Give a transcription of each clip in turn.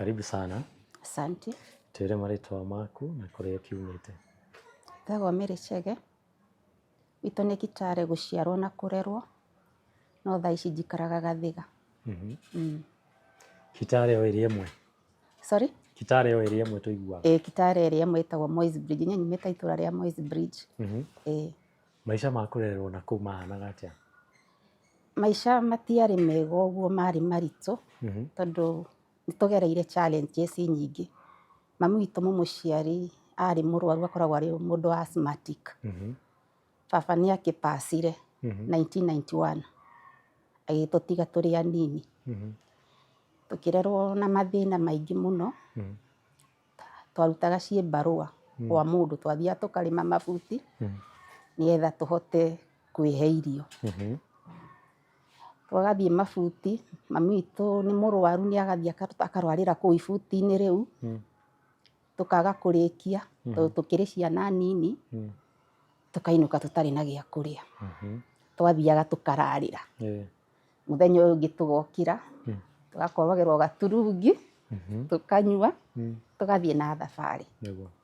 Karibu sana. Asante. Twĩre marĩtwa maku na kũrĩa ũkiumĩte. Njĩtagwo Mary Chege. Gwitũ nĩ Kitale gũciarwo na kũrerwo, no thaa ici njikaraga Gathiga. Kitale o ĩrĩa ĩmwe? Sorry? Kitale o ĩrĩa ĩmwe tũiguaga? Ĩĩ Kitale ĩrĩa ĩmwe ĩtagwo Moi's Bridge. Niĩ nyumĩte itũra rĩa Moi's Bridge. Ĩĩ. Maica ma kũrererwo na kũu mahanaga atĩa? Maica matiarĩ mega ũguo, marĩ maritũ tondũ nĩ tũgereire challenges nyingĩ. Mami witũ mũmũciari arĩ mũrwaru, akoragwo arĩ mũndũ wa asthmatic. Baba nĩ akĩpacire 1991, agĩtũtiga tũrĩ anini. Tũkĩrerwo na mathĩna maingĩ mũno. Twarutaga ciĩbarũa kwa mũndũ, twathiaga tũkarĩma mabuti nĩgetha tũhote kwĩhe irio. Twagathiĩ mabuti, mami witũ nĩ mũrwaru, nĩ agathiĩ akarwarĩra kũu ibuti-inĩ rĩu, tũkaga kũrĩkia tondũ tũkĩrĩ ciana nini, tũkainũka tũtarĩ na gĩa kũrĩa. Twathiaga tũkararĩra. Mũthenya ũyũ ũngĩ tũgokĩra, tũgakorogerwo gaturungi, tũkanyua, tũgathiĩ na thabarĩ.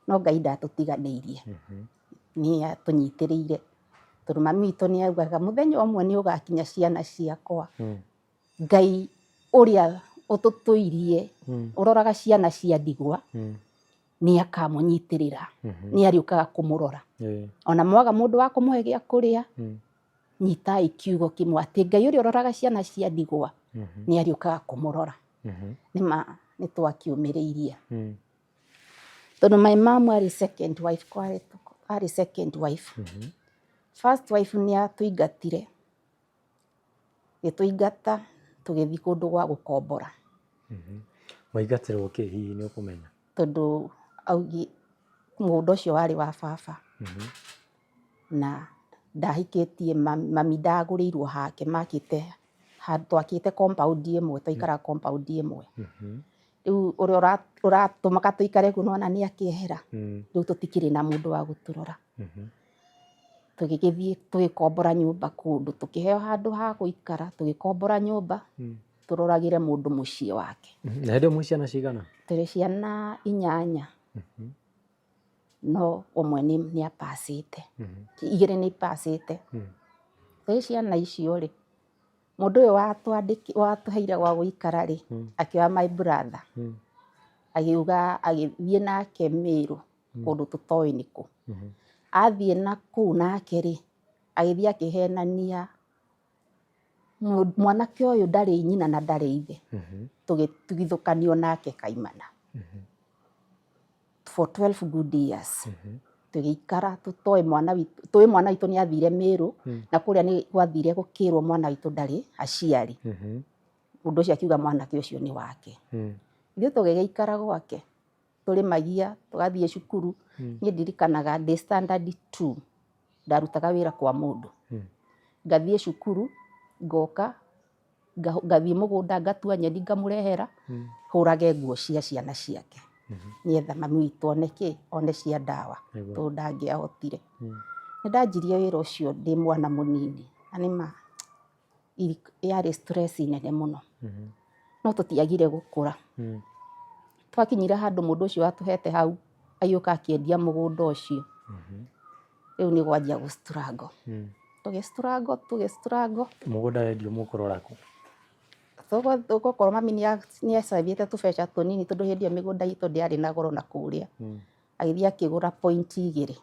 No Ngai ndatũtiganĩirie, nĩ atũnyitĩrĩire. Tondũ mami witũ nĩ augaga mũthenya ũmwe nĩ ũgakinya ciana ciakwa. Ngai ũrĩa ũtũtũirie, ũroraga ciana cia ndigwa, nĩ akamũnyitĩrĩra, nĩ arĩũkaga kũmũrora. Ona mwaga mũndũ wa kũmũhe gĩa kũrĩa, nyitai kiugo kĩmwe atĩ Ngai ũrĩa ũroraga ciana cia ndigwa nĩ arĩũkaga kũmũrora. Nĩma nĩ twakiũmĩrĩirie. Tondũ my mom arĩ second wife, kwarĩ arĩ second wife. First wife nĩ atũingatire, agĩtũingata tũgĩthiĩ kũndũ gwa gũkombora. Waingatirwo kĩ hihi nĩ ũkũmenya? Tondũ mũgũnda ũcio warĩ wa baba. Na ndahikĩtie mami ndagũrĩirwo hake, makĩte twakĩte compound ĩmwe, twaikaraga compound ĩmwe. Rĩu ũrĩa ũratũmaga tũikare kũu nĩwona nĩ akĩehera, rĩu tũtikĩrĩ na mũndũ wa gũtũrora. Tũgĩgĩthiĩ tũgĩkombora nyũmba kũndũ, tũkĩheo handũ ha gũikara, tũgĩkombora nyũmba, tũroragĩre mũndũ mũciĩ wake. Na hĩndĩ ĩyo mwĩ ciana cigana? Tũrĩ ciana inyanya, no ũmwe nĩ apacĩte, igĩrĩ nĩ ipacĩte. Twĩ ciana icio rĩ, mũndũ ũyũ watũheire gwa gũikara rĩ, akĩoya my brother, agĩuga agĩthiĩ nake Mĩrũ kũndũ tũtoĩ nĩkũ. Athiĩ na kũu nake rĩ, agĩthiĩ akĩhenania mwanake ũyũ ndarĩ nyina na ndarĩ ithe. Tũgĩtigithũkanio nake kaimana. For 12 good years. Tũgĩikara tũtoĩ mwana witũ, tũĩ mwana witũ nĩ athire Mĩrũ, na kũrĩa nĩ gwathire gũkĩrwo mwana witũ ndarĩ aciari. Mũndũ ũcio akiuga mwanake ũcio nĩ wake. Ithuĩ tũgĩgĩikara gwake, tũrĩmagia, tũgathiĩ cukuru. Niĩ ndirikanaga ndĩ standard 2 ndarutaga wĩra kwa mũndũ. Ngathiĩ cukuru, ngoka, ngathiĩ mũgũnda ngatua nyeni ngamũrehera, hũrage nguo cia ciana ciake. Nĩgetha mami witũ one kĩ, one cia ndawa, tondũ ndangĩahotire. Nĩ ndanjirie wĩra ũcio ndĩ mwana mũnini, na nĩma yarĩ stress nene mũno. No tũtiagire gũkũra. Twakinyire handũ mũndũ ũcio watũhete hau agĩũka akĩendia mũgũnda ũcio. Rĩu nĩ gwanjia gũ struggle. Tũgĩ struggle, tũgĩ struggle. Mũgũnda wendio mũkũrora kũ? Tũgũkorwo mami nĩ acabĩte tũbeca tũnini tondũ hĩndĩ ĩyo mĩgũnda itũ ndĩarĩ na goro na kũrĩa. Agĩthiĩ akĩgũra point igĩrĩ.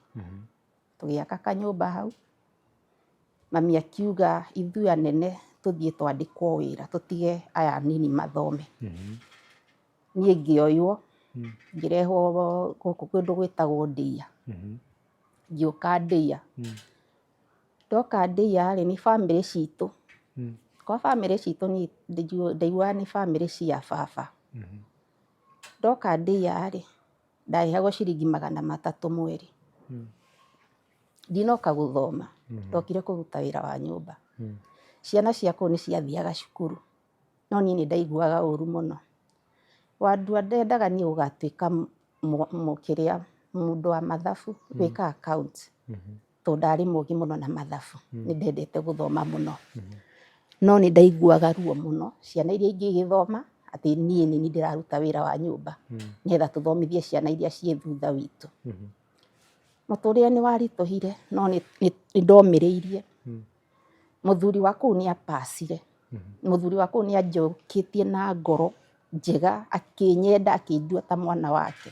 Tũgĩaka kanyũmba hau. Mami akiuga ithuĩ anene tũthiĩ twandĩkwo wĩra tũtige aya anini mathome. Niĩ ngĩoywo, ngĩrehwo gũkũ kũndũ gwĩtagwo Ndĩa. Ngĩũka Ndĩa. Ndoka Ndĩa rĩ, nĩ bamĩrĩ citũ. Kwa bamĩrĩ citũ niĩ ndaiguaga nĩ bamĩrĩ cia baba. Ndoka Ndĩa rĩ, ndarĩhagwo ciringi 300 mweri. Ndinoka gũthoma, ndokire kũruta wĩra wa nyũmba. Ciana cia kũu nĩ ciathiaga cukuru, no niĩ nĩ ndaiguaga ũru mũno. Wandua ndendaga niĩ gũgatuĩka kĩrĩa mũndũ wa mathabu, gwĩka account, tondũ ndarĩ mũgĩ mũno na mathabu, nĩ ndendete gũthoma mũno. No nĩ ndaiguaga ruo mũno, ciana iria ingĩ igĩthoma, Atĩ niĩ nĩ niĩ ndĩraruta wĩra wa nyũmba nĩgetha tũthomithie ciana iria ciĩ thutha witũ. Mũtũrĩre nĩ waritũhire no nĩ ndomĩrĩirie. Mũthuri wa kũu nĩ apacire. Mũthuri wa kũu nĩ anjũkĩtie na ngoro njega, akĩnyenda, akĩndua ta mwana wake.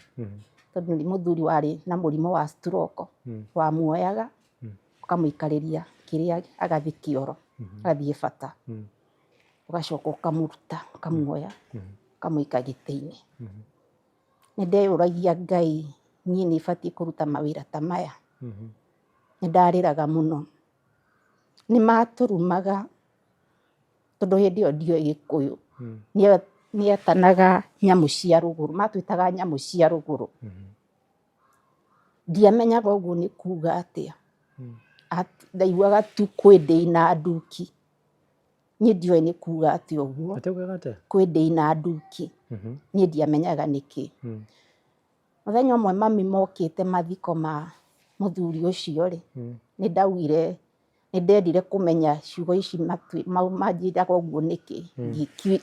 Tondũ nĩ mũthuri warĩ na mũrimũ wa stroke, wamuoyaga ũkamũikarĩria kĩrĩa agathiĩ kĩoro, agathiĩ bata. Ũgacoka ũkamũruta, ũkamuoya, ũkamũikia gĩtĩ-inĩ. Nĩ ndeyũragia Ngai, niĩ nĩ batiĩ kũruta mawĩra ta maya? Nĩ ndarĩraga mũno. Nĩ matũrumaga tondũ hĩndĩ ĩyo ndioĩ Gĩkũyũ. Nĩ etanaga nyamũ cia rũgũrũ, matwĩtaga nyamũ cia rũgũrũ. Ndiamenyaga ũguo nĩ kuga atĩa. Ndaiguaga tu kwĩ ndĩi na nduki. Niĩ ndioĩ nĩ kuga atĩa ũguo. Atĩ ugaga atĩa? Kwĩ ndĩi na nduki. Niĩ ndiamenyaga nĩkĩ. Mũthenya ũmwe mami mokĩte mathiko ma mũthuri ũcio rĩ, nĩ ndaugire, nĩ ndendire kũmenya ciugo ici manjĩraga ũguo nĩkĩ.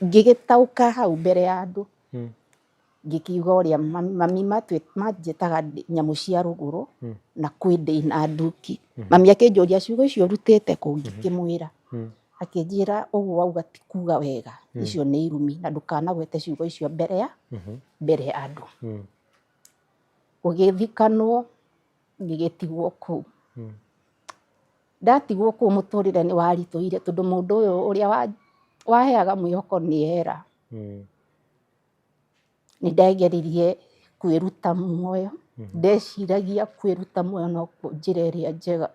Ngĩgĩtaũka hau mbere ya andũ. Ngĩkiuga ũrĩa mami manjĩtaga nyamũ cia rũgũrũ na kwĩ ndĩi na nduki. Mami akĩnjũria ciugo icio ũrutĩte kũ? Ngĩkĩmwĩra. Akĩnjĩra ũguo wauga ti kuga wega, icio nĩ irumi na ndũkanagwete ciugo icio mbere ya andũ. Gũgĩthikanwo ngĩgĩtigwo kũu. Ndatigwo kũu mũtũrĩre nĩ waritũhire tondũ mũndũ ũyũ ũrĩa waheaga mwĩhoko nĩ era. Nĩ ndageririe kwĩruta muoyo, ndeciragia kwĩruta muoyo nokuo njĩra ĩrĩa njega.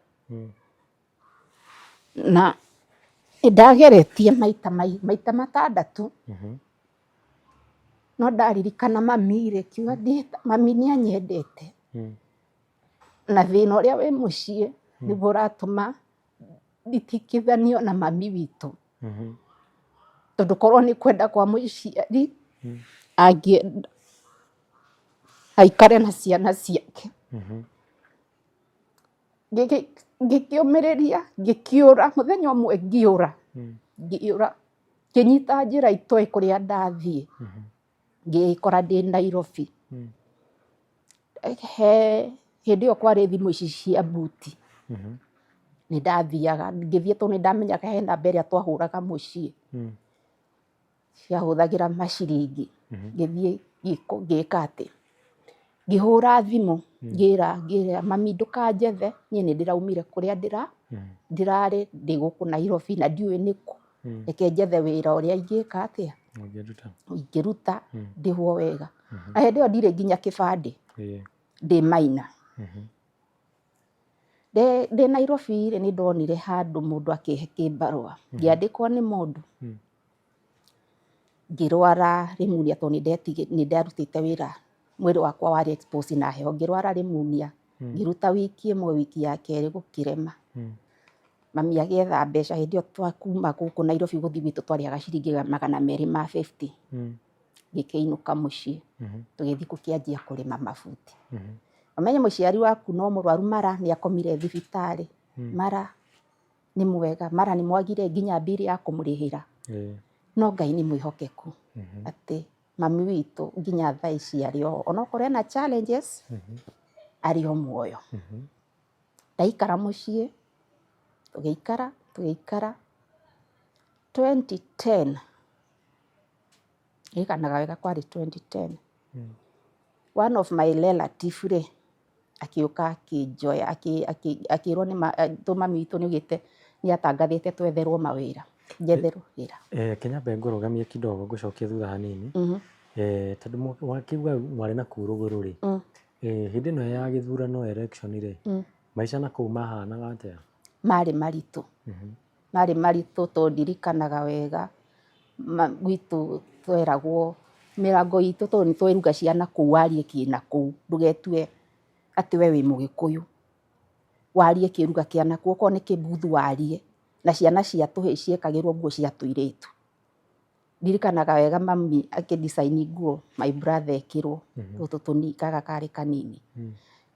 Na nĩ ndageretie maita matandatũ, no ndaririkana mami rĩ, ngiuga mami nĩ anyendete, na thĩna ũrĩa wĩ mũciĩ nĩguo ũratũma nditikithanio na mami witũ. Tondũ korwo nĩ kwenda kwa mũciari, angĩenda aikare na ciana ciake. Ngĩkĩũmĩrĩria, ngĩkĩũra, mũthenya ũmwe ngĩũra, ngĩũra, ngĩnyita njĩra itoĩ kũrĩa ndathiĩ, ngĩĩkora ndĩ Nairobi. He hĩndĩ ĩyo kwarĩ thimũ ici cia mbuti, nĩ ndathiaga, ngĩthiĩ tondũ nĩ ndamenyaga he namba ĩrĩa twahũraga mũciĩ, ciahũthagĩra maciringi, ngĩthiĩ ngĩka atĩ, ngĩhũra thimũ ngĩra mami ndũkanjethe niĩ nĩ ndĩraumire kũrĩa ndĩrarĩ ndĩ gũkũ Nairobi na ndiũĩ nĩkũ, reke njethe wĩra ũrĩa ingĩka atĩa, ingĩruta ndĩhwo wega. Na hĩndĩ ĩyo ndirĩ nginya kĩbandĩ, ndĩ maina. Ndĩ Nairobi rĩ, nĩ ndonire handũ mũndũ akĩhe kĩbarũa, ngĩandĩkwo nĩ mũndũ, ngĩrwara pneumonia tondũ nĩ ndarutĩte wĩra, mwĩrĩ wakwa warĩ exposed na heho, ngĩrwara pneumonia, ngĩruta wiki ĩmwe, wiki ya kerĩ gũkĩrema. Mami agĩetha mbeca, hĩndĩ ĩyo kuma gũkũ Nairobi gũthiĩ gwitũ twarĩhaga ciringi 250. Ngĩkĩinũka mũciĩ, tũgĩthiĩ gũkĩanjia kũrĩma mabuti. Ũmenye mũciari waku no mũrwaru, mara nĩ akomire thibitarĩ, mara nĩ mwega, mara nĩ mwagire nginya mbirũ ya kũmũrĩhĩra. No Ngai nĩ mwĩhokeku atĩ mami witũ nginya thaa ici arĩ oho, onokorwo ena challenges, arĩ o muoyo. Ndaikara mũciĩ, tũgĩikara tũgĩikara, 2010, ndirikanaga wega kwarĩ 2010, one of my relative rĩ, akĩũka akĩnjoya, akĩrwo nĩ mami witũ nĩ augĩte nĩ atangathĩte twetherwo mawĩra, njetherwo wĩra. Reke nyambe ngũrũgamie kidogo ngũcokie thutha hanini. Tondũ wakiuga mwarĩ na kũu rũgũrũ rĩ, hĩndĩ ĩno ya gĩthurano election rĩ, maica na kũu mahanaga atĩa? Marĩ maritũ. Marĩ maritũ tondũ ndirikanaga wega gwitũ tweragwo mĩrango itũ tondũ nĩ tweruga cia nakũu warie kĩ nakũu, ndũgetue atĩ we wĩ mũgĩkũyũ. Warie kĩruga kĩa nakũu, okorwo nĩ kĩbuthu warie, na ciana cia tũhĩĩ ciekagĩrwo nguo cia tũirĩtu. Ndirikanaga wega mami akĩ design nguo my brother ekĩrwo, tũtũ tũnini gaka karĩ kanini.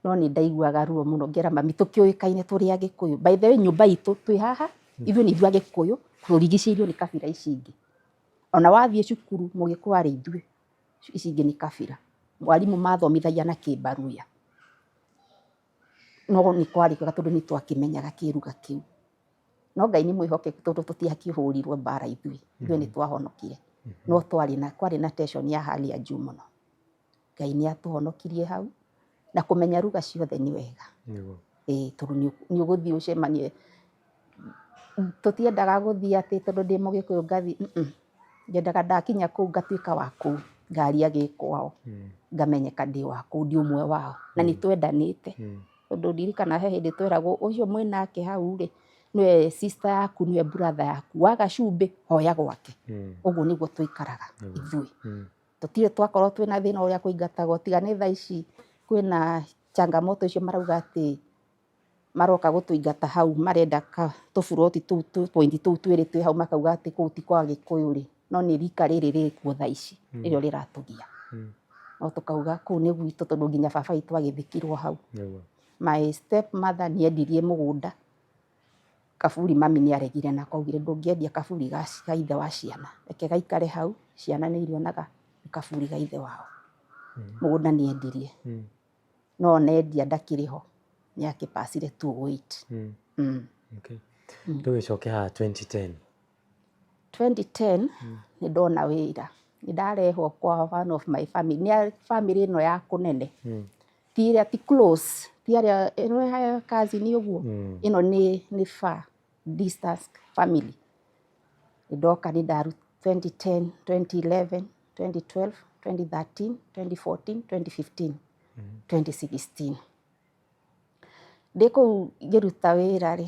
No nĩ ndaiguaga ruo mũno ngera mami tũkĩũĩkaine tũrĩ Agĩkũyũ. By the way nyũmba itũ twĩ haha, ithuĩ nĩ ithuĩ Agĩkũyũ, tũrigicĩirio nĩ kabira ici ingĩ. Ona wathiĩ cukuru Mũgĩkũyũ arĩ ithuĩ, ici ingĩ nĩ kabira. Mwarimũ mathomithagia na Kĩmbaruya. No nĩ kwarĩ kwega tondũ nĩ twakĩmenyaga kĩruga kĩu. No Ngai nĩ mwĩhokeku tondũ tũtiakĩhũrirwo mbara ithuĩ, ithuĩ nĩ twahonokire. No twarĩ na kwarĩ na tension ya hali ya juu mũno. Ngai nĩ atũhonokirie hau, na kũmenya ruga ciothe nĩ wega. Ĩĩ tondũ nĩ ũgũthiĩ ũcemanie, tũtiendaga gũthiĩ atĩ tondũ ndĩ Mũgĩkũyũ ngathiĩ, nyendaga ndakinya kũu ngatuĩka wa kũu, ngaria gĩkwao, ngamenyeka ndĩ wa kũu, ndĩ ũmwe wao, na nĩ twendanĩte. Tondũ ndirikanaga he hĩndĩ tweragwo ũcio mwĩnake hau rĩ, nĩwe sister yaku, nĩwe brother yaku, waga cumbĩ hoya gwake. Ũguo nĩguo twaikaraga ithuĩ. Tũtirĩ twakorwo twĩna thĩna ũrĩa kũingatagwo, tiga nĩ thaa ici kwĩna changamoto icio marauga atĩ maroka gũtũingata hau, marenda tũburoti tũu tũ point tũu twĩrĩ twĩ hau makauga atĩ kũu ti kwa Agĩkũyũ rĩ, no nĩ rika rĩrĩ rĩkuo thaa ici nĩrĩo rĩratũgia. No tũkauga kũu nĩ gwitũ tondũ nginya baba witũ agĩthikirwo hau. My step mother nĩ endirie mũgũnda. Kaburi mami nĩ aregire nako augire ndũngĩendia kaburi ga ithe wa ciana, reke gaikare hau ciana nĩ irĩonaga nĩ kaburi ga ithe wao. Mũgũnda nĩ endirie, no ona endia ndakĩrĩ ho, nĩ akĩ pass ire 208. Okay. Tũgĩcoke haha 2010. 2010 nĩ ndona wĩra, nĩ ndarehwo kwa one of my family, nĩ family ĩno ya kũnene, ti ĩrĩa ti close, ti arĩa ĩno ya cousin ũguo, ĩno nĩ far distance family. Nĩ ndoka nĩ ndaruta 2010, 2011, 2012, 2013, 2014, 2015, 2016. Ndĩ kũu ngĩruta wĩra rĩ,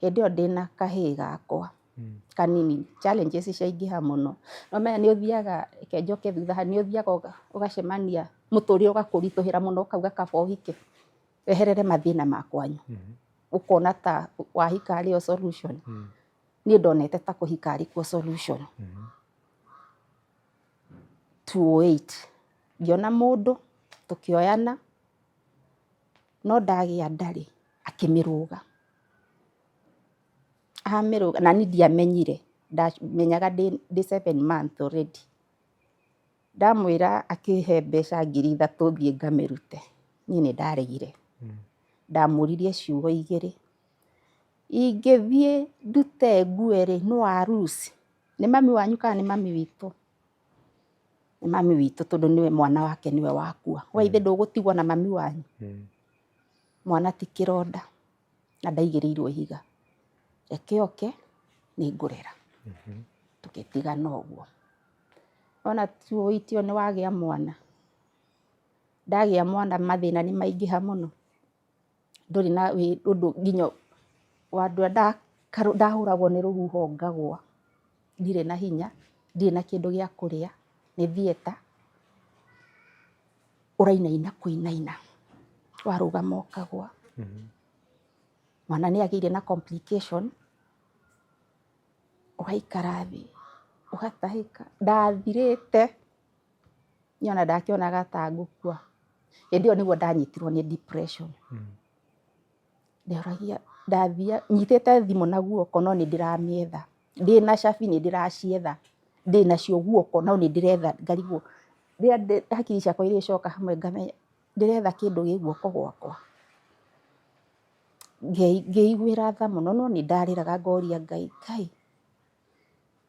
hĩndĩ ĩyo ndĩna kahĩĩ gakwa kanini, challenges ciaingĩha mũno. Nĩ ũmenya nĩ ũthiaga, reke njoke thutha hanini, nĩ ũthiaga ũgacemania mũtũrĩre ũgakũritũhĩra mũno ũkauga kaba ũhike, weherere mathĩna ma kwanyu. Ũkona ta wahika arĩ yo solution. Niĩ ndonete ta kũhika arĩ kuo solution. 208 ngĩona mũndũ tũkĩoyana, no ndagĩa ndarĩ akĩmĩrũga. Amĩrũga na niĩ ndiamenyire, ndamenyaga ndĩ 7 months already. Ndamwĩra akĩhe mbeca 3,000 thiĩ ngamĩrute, niĩ nĩ ndaregire. Ndamũririe ciugo igĩrĩ, ingĩthiĩ ndute ngue rĩ, no a lose? Nĩ mami wanyu kana nĩ mami witũ? Nĩ mami witũ tondũ nĩwe mwana wake nĩwe wakua. We ithe ndũgũtigwo na mami wanyu? Mwana ti kĩronda na ndaigĩrĩirwo ihiga. Reke oke nĩ ngũrera. Tũgĩtigana ũguo. Wona 208 nĩ wagĩa mwana, ndagĩa mwana mathĩna nĩ maingĩha mũno. Ndũrĩ na ũndũ nginya ndahũragwo nĩ rũhuho ngagwa, ndirĩ na hinya, ndirĩ na kĩndũ gĩa kũrĩa, nĩ theatre, ũrainaina kũinaina, warũgama ũkagwa. Mwana nĩ agĩire na complication, ũgaikara thĩ, ũgatahĩka, ndathirĩte, niĩ ona ndakĩonaga ta ngũkua. Hĩndĩ ĩyo nĩguo ndanyitirwo nĩ depression. Ndehoragia, ndathia nyitĩte thimũ na guoko no nĩ ndĩramĩetha, ndĩna cabi nĩ ndĩracietha, ndĩnacio guoko no nĩ ndĩretha ngarigwo, rĩrĩa hakiri ciakwa irĩcoka hamwe ngamenya ndĩretha kĩndũ gĩ guoko gwakwa. Ngĩiguĩra tha mũno no nĩ ndarĩraga ngoria Ngai, Ngai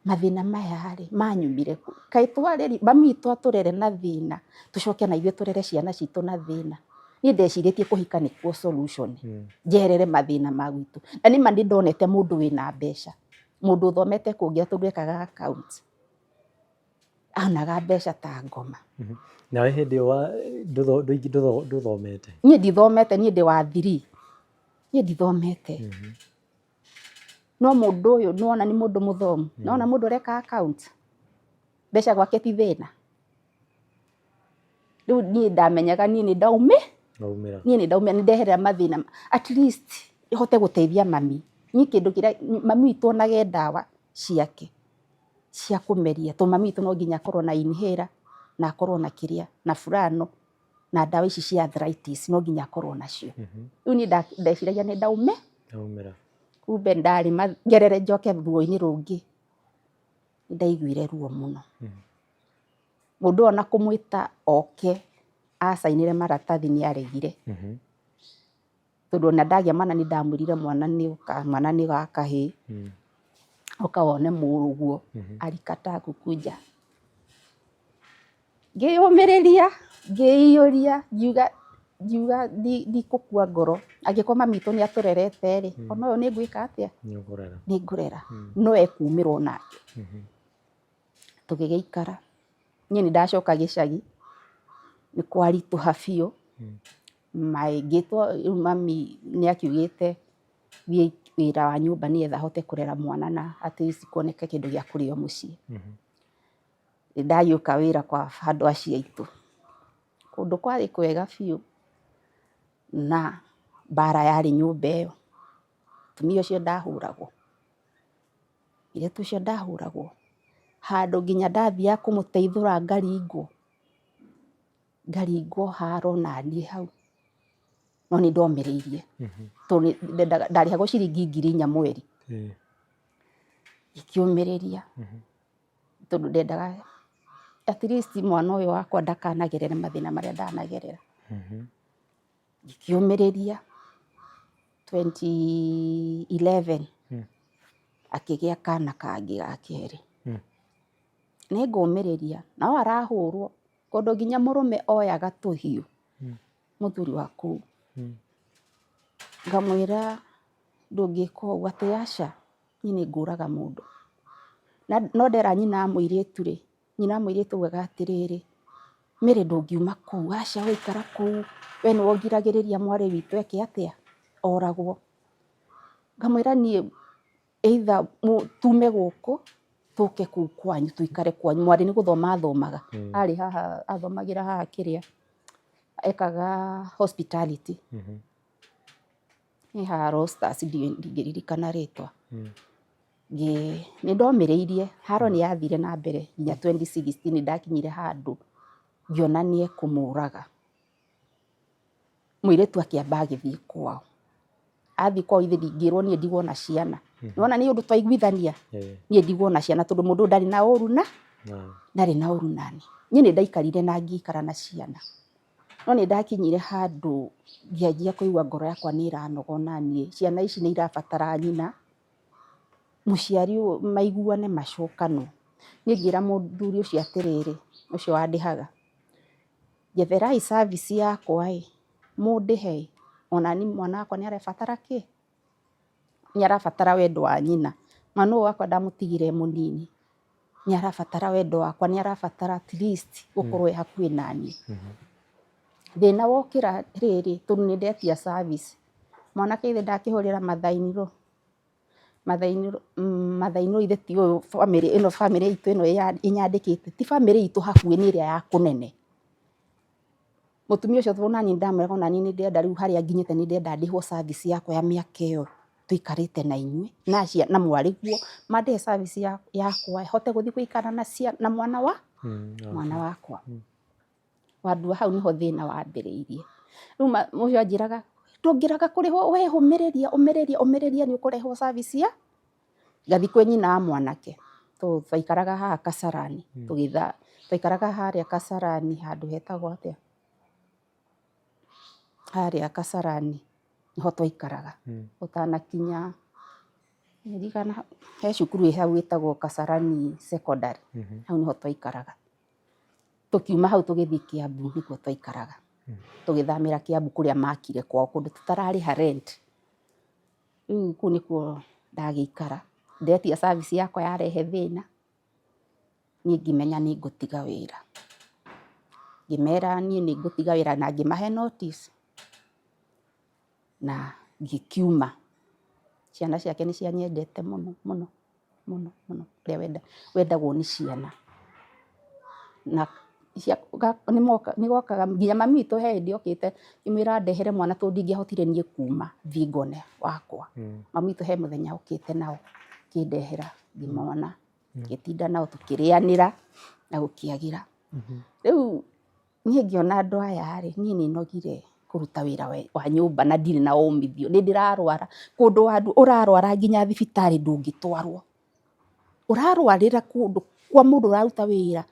mathĩna maya rĩ manyumire kũ? Kaĩ twareri mami witũ atũrere na thĩna tũcoke na ithuĩ tũrere ciana citũ na thĩna? Niĩ ndecirĩtie kũhika nĩkuo solution, njeherere mathĩna ma gwitũ. Na nĩma nĩ ndonete mũndũ wĩna mbeca, mũndũ ũthomete kũngĩra tondũ ekaga accounts, onaga mbeca ta ngoma. Nawe hĩndĩ ĩyo ndũthomete? Niĩ ndithomete, niĩ ndĩ wa three, niĩ ndithomete. No mũndũ ũyũ nĩwona nĩ mũndũ mũthomu, nĩwona mũndũ ũreka accounts, mbeca gwake ti thĩna. Rĩu niĩ ndamenyaga niĩ nĩ ndaumĩ, niĩ nĩ ndaumĩra, nĩ ndeherera mathĩna, at least hote gũteithia mami. Niĩ kĩndũ kĩrĩa mami witũ onage ndawa ciake cia kũmeria, tondũ mami witũ no nginya akorwo na inhaler na akorwo na kĩrĩa na Furano na ndawa ici cia arthritis no nginya akorwo nacio. Rĩu niĩ ndeciragia nĩ ndaumĩra, kumbe ndarĩ ngerere njoke ruo-inĩ rũngĩ. Nĩ ndaiguire ruo mũno. Mũndũ ũyũ ona kũmwĩta oke acainĩre maratathi nĩ aregire. Tondũ ona ndagĩa mwana nĩ ndamwĩrire mwana nĩ mwana nĩ wa kahĩĩ, ũka wone mũrũguo, alikataa kukuja. Ngĩyũmĩrĩria, ngĩiyũria, ngiuga ngiuga ndikũkua ngoro, angĩkorwo mami witũ nĩ atũrerete rĩ, ona ũyũ nĩ ngwĩka atĩa? Nĩ ngũrera. No ekumĩra onake. Tũgĩgĩikara, niĩ nĩ ndacoka gĩcagi, nĩ kwaritũha biũ, ngĩtwo rĩu mami nĩ akiugĩte thiĩ wĩra wa nyũmba nĩgetha hote kũrera mwana na at least kuoneke kĩndũ gĩa kũrĩo mũciĩ. Ndagĩũka wĩra kwa andũ acio aitũ, kũndũ kwarĩ kwega biũ, na mbara yarĩ nyũmba ĩyo, mũtumia ũcio ndahũragwo, mũirĩtu ũcio ndahũragwo, handũ nginya ndathiaga kũmũteithũra ngaringwo, ngaringwo haro naniĩ hau, no nĩ ndomĩrĩirie, tondũ ndarĩhagwo ciringi 4,000 mweri, ngĩkĩũmĩrĩria tondũ ndendaga at least mwana ũyũ wakwa ndakanagerere mathĩna marĩa ndanagerera. Ngĩkĩũmĩrĩria 2011 akĩgĩa kana kangĩ ga kerĩ. Nĩngũmĩrĩria, no arahũrwo kũndũ nginya mũrũme oyaga tũhiũ, mũthuri wa kũu. Ngamwĩra ndũngĩka ũguo, atĩ aca, niĩ nĩ ngũraga mũndũ. No ndera nyina wa mũirĩtu rĩ, nyina wa mũirĩtu augaga atĩrĩrĩ, Mary ndũngiuma kũu, aca ũgũikara kũu, we nĩwe ũgiragĩrĩria mwarĩ witũ eke atĩa, oragwo. Ngamwĩra niĩ either tume gũkũ tũke kũu kwanyu tũikare kwanyu, mwarĩ nĩ gũthoma athomaga, arĩ haha athomagĩra haha kĩrĩa, ekaga hospitality. Nĩ haha Rosters ndingĩririkana rĩtwa. Nĩ ndomĩrĩirie, haro nĩ yathire na mbere nginya 2016 ndakinyire handũ ngĩona nĩ ekũmũraga. Mũirĩtu akĩamba agĩthiĩ kwao, athiĩ kwao ithe ngĩrwo niĩ ndigwo na ciana. Nĩwona nĩ ũndũ twaiguithania, niĩ ndigwo na ciana tondũ mũndũ ũyũ ndarĩ na ũru na ndarĩ na ũru naniĩ. Niĩ nĩ ndaikarire na ngĩikara na ciana. No nĩ ndakinyire handũ ngĩanjia kũigua ngoro yakwa nĩ ĩranoga ona niĩ, ciana ici nĩ irabatara nyina, mũciari ũyũ maiguane macokanwo. Niĩ ngĩra mũthuri ũcio atĩrĩrĩ, ũcio wandĩhaga, njetherai service yakwa ĩ, mũndĩhe ĩ, ona niĩ mwana wakwa nĩ arabatara kĩ? Nĩ arabatara wendo wa nyina. Mwana ũyũ wakwa ndamũtigire e mũnini, nĩ arabatara wendo wakwa, nĩ arabatara at least gũkorwo e hakuhĩ naniĩ. Thĩna wokĩra rĩrĩ, tondũ nĩ ndetia service, mwanake githĩ ndakĩhũrĩra mother-in-law, mother-in-law githĩ ti ũyũ bamĩrĩ ĩno bamĩrĩ itũ ĩno ĩnyandĩkĩte, ti bamĩrĩ itũ hakuhĩ nĩ ĩrĩa ya kũnene. Mũtumia ũcio tondũ naniĩ ndamwĩraga ona niĩ nĩ ndĩrenda rĩu harĩa nginyĩte nĩ ndĩrenda ndĩhwo service yakwa ya mĩaka ĩyo tũikarĩte na inyuĩ na mwarĩguo, mandĩhe service yakwa hote gũthiĩ gũikara na mwana wa mwana wakwa. Wandua hau nĩho thĩna wambĩrĩirie. Rĩu ũcio anjĩraga ndũngĩrega kũrĩhwo we ũmĩrĩria ũmĩrĩria ũmĩrĩria nĩ ũkũrehwo service ya ngathiĩ kwĩ nyina wa mwanake, tondũ twaikaraga haha Kasarani, twaikaraga harĩa Kasarani handũ hetagwo atĩa, harĩa Kasarani nĩho twaikaraga, ũtanakinya he cukuru ĩ hau ĩtagwo Kasarani Secondary, hau nĩho twaikaraga. Tũkiuma hau tũgĩthiĩ Kiambu nĩkuo twaikaraga, tũgĩthamĩra Kiambu kũrĩa makire kwao kũndũ tũtararĩha rent. Rĩu kũu nĩkuo ndagĩikara, ndetia service yakwa yarehe thĩna, niĩ ngĩmenya nĩ ngũtiga wĩra. Ngĩmera niĩ nĩ ngũtiga wĩra na ngĩmahe notice na ngĩkiuma. Ciana ciake nĩ cianyendete mũno mũno mũno mũno ũrĩa wendagwo nĩ ciana. Na nĩ gokaga nginya mami witũ he hĩndĩ okĩte ngĩmwĩra andehere mwana tondũ ndingĩahotire niĩ kuma thiĩ ngone wakwa. Mami witũ he mũthenya okĩte nao akĩndehera ngĩmona, ngĩtinda nao tũkĩrĩanĩra na gũkĩagĩra. Rĩu niĩ ngĩona andũ aya rĩ, niĩ nĩ nogire kũruta wĩra wa nyũmba na ndirĩ na umithio, nĩ ndĩrarwara, kũndũ ũrarwara nginya thibitarĩ ndũngĩtwarwo. Ũrarwarĩra kũndũ kwa mũndũ ũraruta wĩra.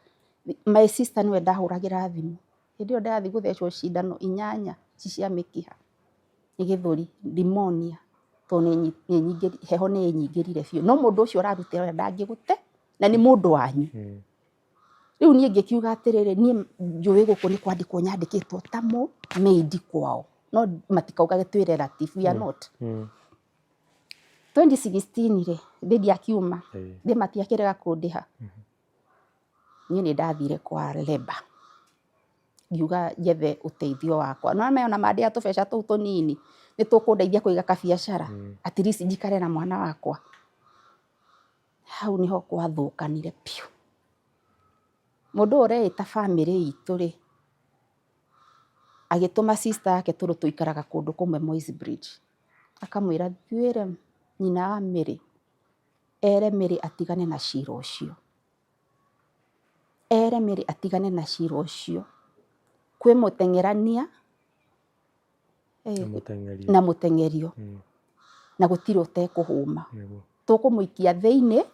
My sister nĩwe ndahũragĩra thimũ. Hĩndĩ ĩyo ndĩrathiĩ gũthecwo cindano 8 ci cia mĩkiha nĩ gĩthũri, pneumonia, tondũ heho nĩ ĩnyingĩrire biũ. No mũndũ ũcio ũrarutĩra wĩra ndangĩgũte na nĩ mũndũ wanyu. Rĩu niĩ ngĩkiuga atĩrĩrĩ, niĩ njũĩ gũkũ nĩ kwandĩkwo nyandĩkĩtwo ta mũ maid kwao, no matikaugage twĩ relative, we are not. 2016 rĩ, ndĩ akiuma, ndĩ matiakĩrega kũndĩha. Niĩ nĩ ndathire kwa labour ngiuga njethe ũteithio wakwa. No ona mandĩha tũbeca tũu tũnini nĩ tũkũndeithia kũiga kabiacara, at least njikare na mwana wakwa. Hau nĩho gwathũkanire biũ. Mũndũ ũyũ ũreĩta bamĩrĩ itũ rĩ, agĩtũma sister yake tondũ tũikaraga kũndũ kũmwe Moi's Bridge, akamwĩra thiĩ wĩre nyina wa Mary, ere Mary atigane na cira ũcio. Ere Mary atigane na cira ũcio. Kwĩ mũteng'erania na mũteng'erio na gũtirĩ ũtekũhũma. Tũkũmũikia thĩinĩ,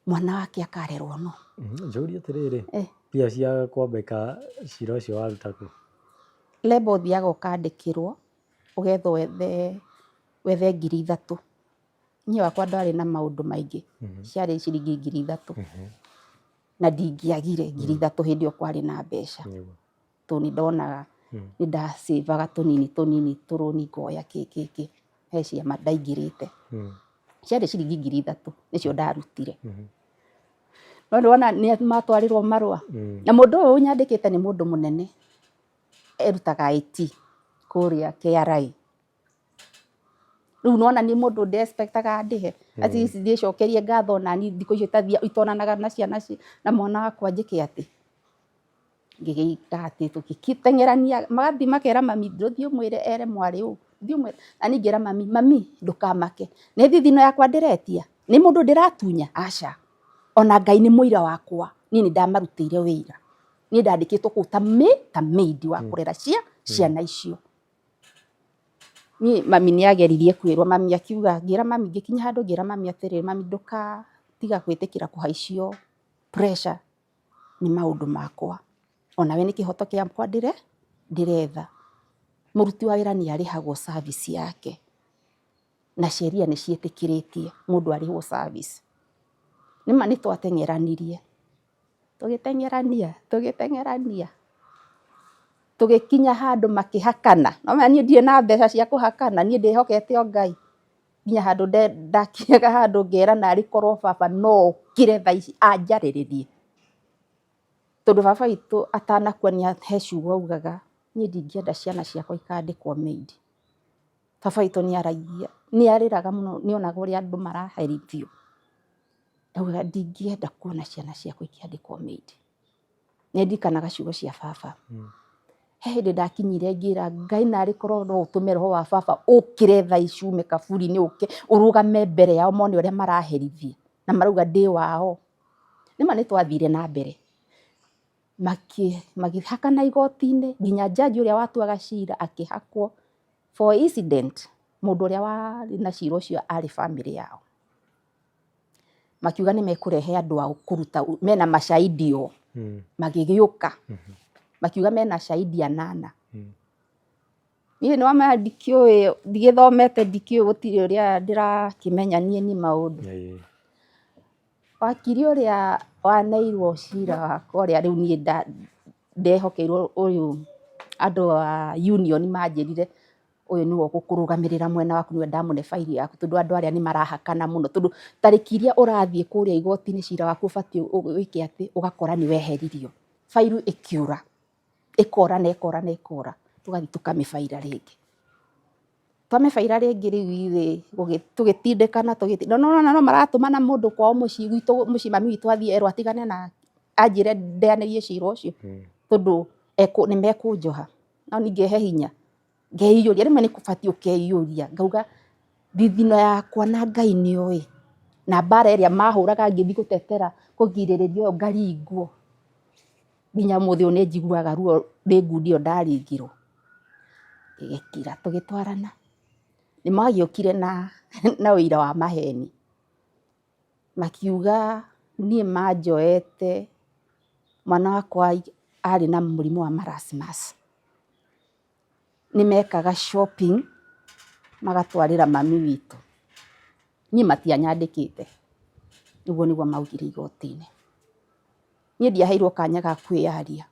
mwana wake akarerwo no. Njũrie atĩrĩrĩ, mbia cia kwambĩka cira ũcio waruta kũ? Labour ũthiaga ũkandĩkĩrwo, ũgethwo wethe 3,000. Niĩ wakwa ndwarĩ na maũndũ maingĩ, ciarĩ ciringi 3,000. Na ndingĩagire 3,000 hĩndĩ ĩyo kwarĩ na mbeca. Tondũ nĩ ndonaga nĩ ndacĩvaga tũnini tũnini tũrũni ngoya kĩ kĩ kĩ, he ciama ndaingĩrĩte. Ciarĩ ciringi 3,000 nĩcio ndarutire. No nĩwona nĩ matwarĩrwo marũa. Na mũndũ ũyũ ũnyandĩkĩte nĩ mũndũ mũnene, erutaga IT kũrĩa KRA. Rĩu nĩwona nĩ mũndũ ndĩ expect aga andĩhe. At least ndĩcokerie ngatho nani thikũ icio itonanaga na ciana na mwana wakwa njĩke atĩ. Ngĩgĩka atĩ tũgĩteng'erania, magathiĩ makera mami ndũthiĩ ũmwĩre ere mwarĩ ũũ, thiĩ ũmwĩre. Na niĩ ngera mami, mami ndũkamake, nĩ thithino yakwa ndĩretia, nĩ mũndũ ndĩratunya? Aca. Ona Ngai nĩ mũira wakwa, niĩ nĩ ndamarutĩire wĩra. Niĩ ndandĩkĩtwo kũu ta maid wa kũrera ciana icio. Niĩ mami nĩ ageririe kwĩrwo, mami akiuga, ngĩra mami, ngĩkinya handũ ngĩra mami atĩrĩrĩ, mami ndũgatiga gwĩtĩkĩra kũhaicio pressure nĩ maũndũ makwa. Onawe nĩ kĩhoto gĩakwa ndĩretha. Mũruti wa wĩra nĩ arĩhagwo service yake, na sheria nĩ ciĩtĩkĩrĩtie mũndũ arĩhwo service. Nĩma nĩ twateng'eranirie, tũgĩteng'erania, tũgĩteng'erania, tũgĩkinya handũ makĩhakana. No ũmenya niĩ ndirĩ na mbeca cia kũhakana, niĩ ndĩhokete o Ngai. Nginya handũ ndakinyaga handũ ngera narĩ korwo baba no okĩre thaa ici anjarĩrĩrie. Tondũ baba witũ atanakua he ciugo augaga, niĩ ndingĩenda ciana ciakwa ikandĩkwo maid. Baba witũ nĩ aragia, nĩ arĩraga mũno nĩ onaga ũrĩa andũ maraherithio. Augaga ndingĩenda kuona ciana ciakwa ikĩandĩkwo maid. Nĩ ndirikanaga ciugo cia baba. He hĩndĩ ndakinyire ngĩra Ngai narĩ korwo no ũtũme roho wa baba ũkĩre thaa ici ume kaburi-inĩ ũke ũrũgame mbere yao mone ũrĩa maraherithia na marauga ndĩ wao. Nĩma nĩ twathire na mbere, makĩhakana igoti-inĩ nginya judge ũrĩa watuaga cira akĩhakwo for incident mũndũ ũrĩa warĩ na cira ũcio arĩ bamĩrĩ yao. Makiuga nĩ mekũrehe andũ ao kũruta mena macaidi o, magĩgĩũka makiuga mena caidi 8. Niĩ nĩ wamenya ndikĩũĩ, ndigĩthomete ndikĩũĩ gũtirĩ ũrĩa ndĩrakĩmenya niĩ nĩ maũndũ. Wakiri ũrĩa waneirwo cira wakwa ũrĩa rĩu niĩ ndehokeirwo ũyũ andũ a union manjĩrire ũyũ nĩwe ũgũkũrũgamĩrĩra mwena waku nĩwe ndamũne bairi yaku tondũ andũ arĩa nĩ marahakana mũno tondũ tarĩki iria ũrathiĩ kũrĩa igoti-inĩ cira waku ũbatiĩ wĩke atĩ ũgakora nĩ weheririo. Bairu ĩkĩũra, ĩkora na ĩkora na ĩkora, tũgathiĩ tũkamĩbaira rĩngĩ. Twamĩbaira rĩngĩ rĩu rĩ, tũgĩtindĩkana na nĩwona no maratũmana mũndũ kwao mũciĩ gwitũ mũciĩ mami witũ athiĩ erwo atigane na anjĩre ndeanĩrie cira ũcio tondũ nĩ mekũnjoha. No niĩ ngehe hinya, ngeiyũria, rĩmwe nĩ ũbatiĩ ũkeiyũria ngauga thithino yakwa na Ngai nĩ oĩ, na mbara ĩrĩa mahũraga ngĩthiĩ gũtetera kũgirĩrĩria ũyũ ngaringwo, nginya ũmũthĩ ũyũ nĩ njiguaga ruo nĩ ngundi ĩyo ndaringirwo. Ngĩgĩkira tũgĩtwarana, nĩ magĩũkire na ũira wa maheni. Makiuga niĩ manjoete mwana wakwa arĩ na mũrimũ wa marasmus. Nĩ mekaga shopping magatwarĩra mami witũ. Niĩ matianyandĩkĩte, ũguo nĩguo maugire igoti-inĩ. Niĩ ndiaheirwo kanya ga kwĩyaria.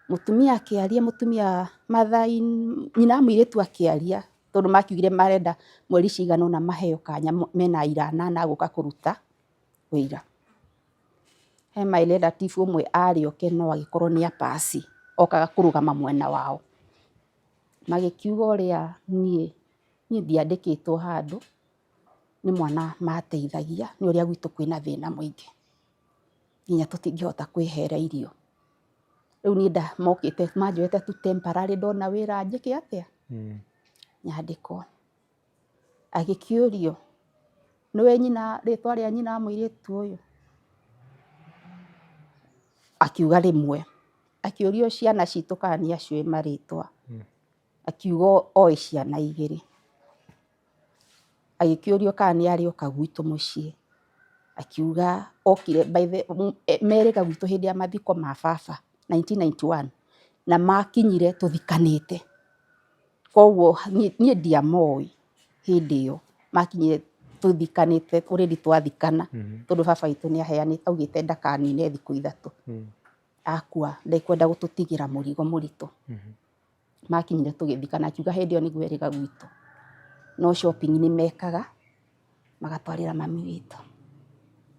Mũtumia akĩaria, mũtumia Mathai, nyina wa mũirĩtu akĩaria, tondũ makiugire marenda mweri cigana ũna maheo kanya mena aira anana a gũka kũruta wĩira. He my relative ũmwe arĩ oke no agĩkorwo nĩ a pass, okaga kũrũgama mwena wao. Magĩkiuga ũrĩa niĩ, niĩ ndiandĩkĩtwo handũ, nĩ mwana mateithagia, nĩ ũrĩa gwitũ kwĩna thĩna mũingĩ. Nginya tũtingĩhota kwĩhera irio. Rĩu niĩ mokĩte manjoete tu temporary ndona wĩra njĩke atĩa? Nyandĩkwo. Agĩkĩũrio, nĩũĩ nyina rĩtwa rĩa nyina wa mũirĩtu ũyũ? Akiuga rĩmwe. Akĩũrio ciana citũ kana nĩ aciũĩ marĩtwa, akiuga oĩ ciana igĩrĩ. Agĩkĩũrio kana nĩ arĩ oka gwitũ mũciĩ, akiuga okire by the merĩga gwitũ hĩndĩ ya mathiko ma baba 1991 na makinyire tũthikanĩte. Koguo niĩ ndiamoĩ hĩndĩ ĩyo, makinyire tũthikanĩte already twathikana, tondũ baba witũ nĩ aheanĩte augĩte ndakanine thikũ 3 akua, ndekwenda gũtũtigĩra mũrigo mũritũ. Makinyire tũgĩthikana, akiuga hĩndĩ ĩyo nĩguo erĩga gwitũ, no shopping nĩ mekaga magatwarĩra mami witũ.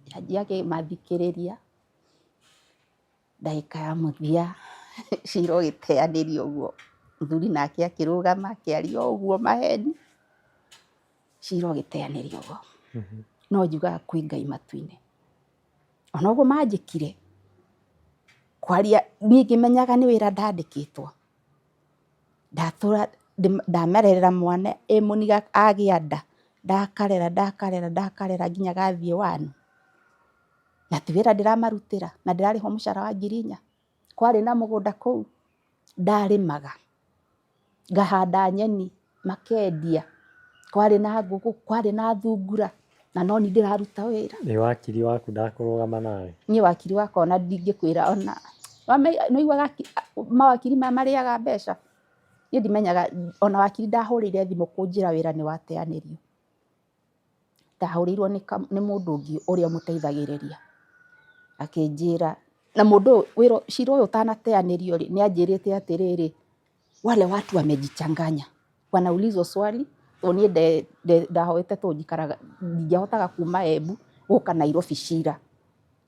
Njanji akĩmathikĩrĩria ndagĩka ya mũthia cira ũgĩteanĩrio ũguo, mũthuri nake akĩrũgama akĩaria o ũguo maheni, cira ũgĩteanĩrio ũguo. No njugaga kwĩ Ngai matu-inĩ, ona ũguo manjĩkire, kwaria niĩ ngĩmenyaga nĩ wĩra ndandĩkĩtwo, ndatũra ndamererera mwana ĩ mũniga agĩa nda, ndakarera ndakarera ndakarera nginya gathiĩ one, na ti wĩra ndĩramarutĩra na ndĩrarĩhwo mũcara wa 4,000. Kwarĩ na mũgũnda kũu ndarĩmaga, ngahanda nyeni makendia, kwarĩ na ngũkũ, kwarĩ na thungura na no niĩ ndĩraruta wĩra. Ĩ wakiri waku ndakũrũgama nawe? Niĩ wakiri wakwa ona ndingĩkwĩra ona, nĩ ũiguaga mawakiri maya marĩaga mbeca? Niĩ ndimenyaga ona wakiri ndahũrĩire thimũ kũnjĩra wĩra nĩ wateanĩrio. Ndahũrĩirwo nĩ mũndũ ũngĩ ũrĩa ũmũteithagĩrĩria, akĩnjĩra, na mũndũ ũyũ wĩra cira ũyũ ũtanateanĩrio rĩ, nĩ anjĩrĩte atĩrĩrĩ, wale watu wamejichanganya, wanaulizwa swali, tondũ niĩ ndahoete tondũ njikaraga, ndingĩahotaga kuma Embu gũka Nairobi cira,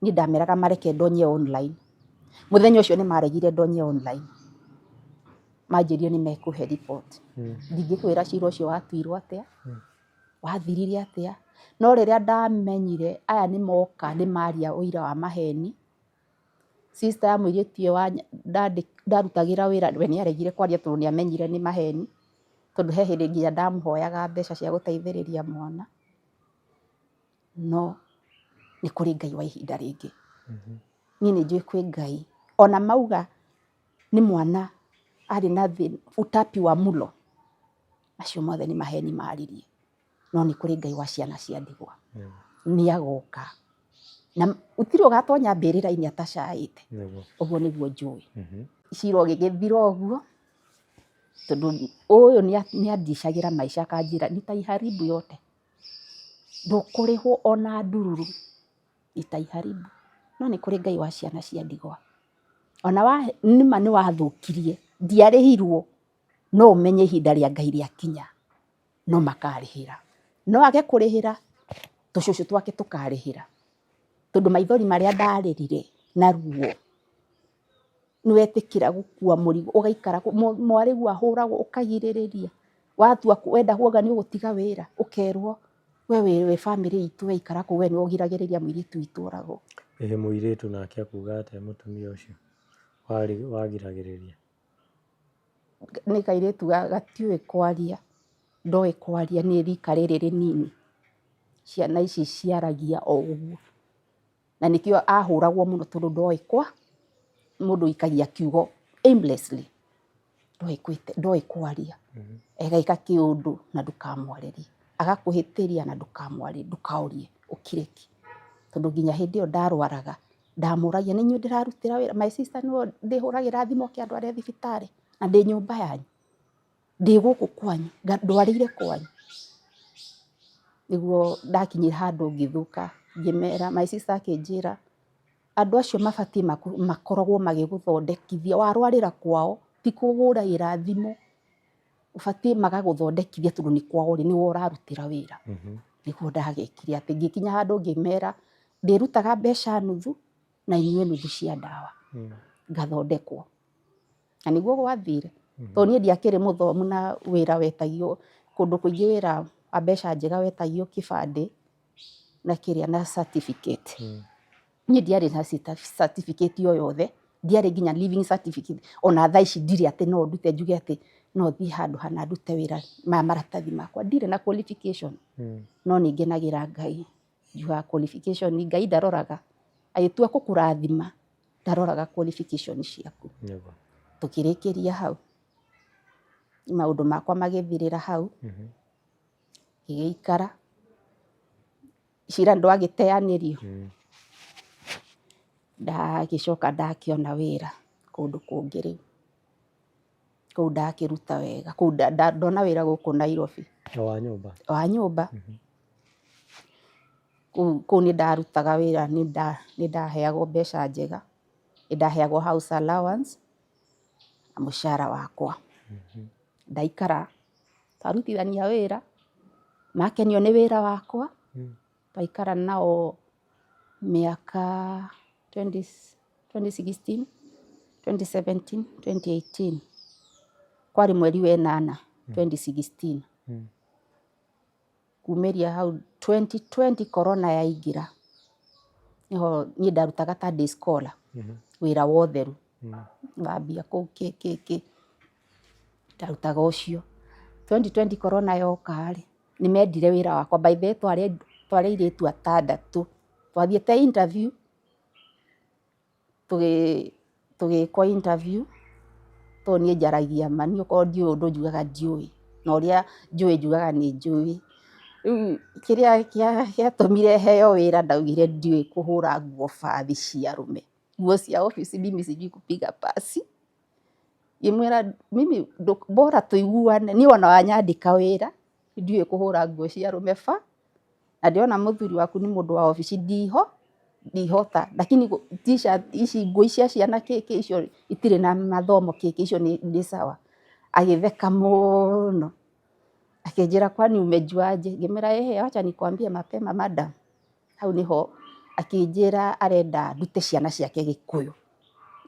niĩ ndameraga mareke ndonye online. Mũthenya ũcio nĩ maregire ndonye online, manjĩrire nĩ mekũhe report. Ndingĩkwĩra cira ũcio watuirwo atĩa, wathirire atĩa, no rĩrĩa ndamenyire aya nĩ moka nĩ maria ũira wa maheni, sister ya mũirĩtu ũyũ ndarutagĩra wĩra we nĩ aregire kwaria tondũ nĩ amenyire nĩ maheni, tondũ he hĩndĩ nginya ndamũhoyaga mbeca cia gũteithĩrĩria mwana, no nĩ kũrĩ Ngai wa ihinda rĩngĩ. Niĩ nĩ njũĩ kwĩ Ngai, ona mauga nĩ mwana arĩ na thĩna utapi wa mlo, macio mothe nĩ maheni maririe, no nĩ kũrĩ Ngai wa ciana cia ndigwa, nĩ agoka na gũtirĩ ũgatonya mbĩrĩra-inĩ atacaĩte, ũguo nĩguo njũĩ. Cira ũgĩgĩthira ũguo, tondũ ũyũ nĩ andicagĩra maica akanjĩra nitaiharibu yote, ndũkũrĩhwo ona ndururu, nitaiharibu. No nĩ kũrĩ Ngai wa ciana cia ndigwa, ona nĩma nĩ wathũkirie, ndiarĩhirwo, no ũmenye ihinda rĩa Ngai rĩakinya no makarĩhĩra. No age kũrĩhĩra, tũcũcũ twake tũkarĩhĩra. Tondũ maithori marĩa ndarĩrire na ruo, nĩ wetĩkĩra gũkua mũrigo ũgaikara, mwarĩguo ahũragwo ũkagirĩrĩria, watua wenda kuuga nĩ ũgũtiga wĩra ũkerwo we wĩ bamĩrĩ itũ we ikara kũu we nĩwe ũgiragĩrĩria mũirĩtu witũ oragwo. Ĩ mũirĩtu nake akuga atĩa mũtumia ũcio wagiragĩrĩria? Nĩ kairĩtu gatiũĩ kwaria, ndoĩ kwaria nĩ rika rĩrĩ rĩnini, ciana ici ciaragia o ũguo, na nĩkĩo ahũragwo mũno tondũ ndoĩ kwa, mũndũ aikagia kiugo aimlessly, ndoĩ kwaria, ageka kĩũndũ na ndũkamwarĩrie, agakũhĩtĩria na ndũkamwarĩrie, ndũkaũrie. Ũkire ki, tondũ nginya hĩndĩ ĩyo ndarwaraga ndamũragia, nĩ inyuĩ ndĩrarutĩra wĩra? My sister nĩwe ndĩhũragĩra thimũ oke andware thibitarĩ, na ndĩ nyũmba yanyu, ndĩ gũkũ kwanyu, ndwarĩire kwanyu. Nĩguo ndakinyire handũ ngĩthũka, ngĩmera, my sister akĩnjĩra andũ acio mabatiĩ makoragwo magĩgũthondekithia warwarĩra kwao, ti kũhũragĩra thimũ, ũbatiĩ magagũthondekithia tondũ nĩ kwao rĩ, nĩwe ũrarutĩra wĩra. Nĩguo ndagĩkire atĩ ngĩkinya handũ ngĩmera ndĩrutaga mbeca nuthu na inyuĩ nuthu cia ndawa, ngathondekwo. Na nĩguo gwathire, tondũ niĩ ndiakĩrĩ mũthomu na wĩra wetagio kũndũ kũingĩ, wĩra wa mbeca njega wetagio kĩbandĩ na kĩrĩa na certificate. Niĩ ndiarĩ na certificate o yothe, ndiarĩ nginya leaving certificate, ona thaa ici ndirĩ atĩ no ndute njuge atĩ no thiĩ handũ hana ndute wĩra maya maratathi makwa, ndirĩ na qualification. No nĩ ngenagĩra Ngai, njugaga qualification Ngai ndaroraga, agĩtua gũkũrathima ndaroraga qualification ciaku. Tũkĩrĩkĩria hau, maũndũ makwa magĩthirĩra hau, ngĩgĩikara, cira ndwagĩteanĩrio, ndagĩcoka ndakĩona wĩra kũndũ kũngĩ rĩu, kũu ndakĩruta wega, kũu ndona wĩra gũkũ Nairobi. O wa nyũmba? Wa nyũmba. Kũu nĩ ndarutaga wĩra, nĩ ndaheagwo mbeca njega, nĩ ndaheagwo house allowance na mũcara wakwa. Ndaikara, twarutithania wĩra, makenio nĩ wĩra wakwa, twaikara nao mĩaka 2016, 2017, 2018, kwarĩ mweri wa ĩnana 2016. Kumĩria hau 2020 corona yaingĩra, nĩho niĩ ndarutaga ta day scholar, wĩra wa ũtheru, thambia kũu kĩ kĩ kĩ, ndarutaga ũcio. 2020 corona yoka rĩ, nĩ mendire wĩra wakwa. By the way twarĩ airĩtu atandatũ, twathiĩte interview, tũgĩkwo interview, tondũ niĩ njaragia ma, niĩ okorwo ndiũĩ ũndũ njugaga ndiũĩ, na ũrĩa njũĩ njugaga nĩ njũĩ. Rĩu kĩrĩa gĩatũmire heo wĩra, ndaugire ndiũĩ kũhũra nguo bathi cia arũme, nguo cia obici, mimi sijui kupiga pasi. Ngĩmwĩra mimi bora tũiguane, niĩ ona wanyandĩka wĩra ndiũĩ kũhũra nguo cia arũme ba, na ndĩrona mũthuri waku nĩ mũndũ wa obici, ndiho ndihota, lakini t-shirt ici, nguo cia ciana kĩ kĩ, icio itirĩ na mathomo kĩ kĩ, icio nĩ sawa. Agĩtheka mũno, akĩnjĩra, "Kwani umejuaje?" Ngĩmwĩra, "Ehe, wacha nikwambie mapema, madam." Hau nĩho akĩnjĩra arenda ndute ciana ciake Gĩkũyũ.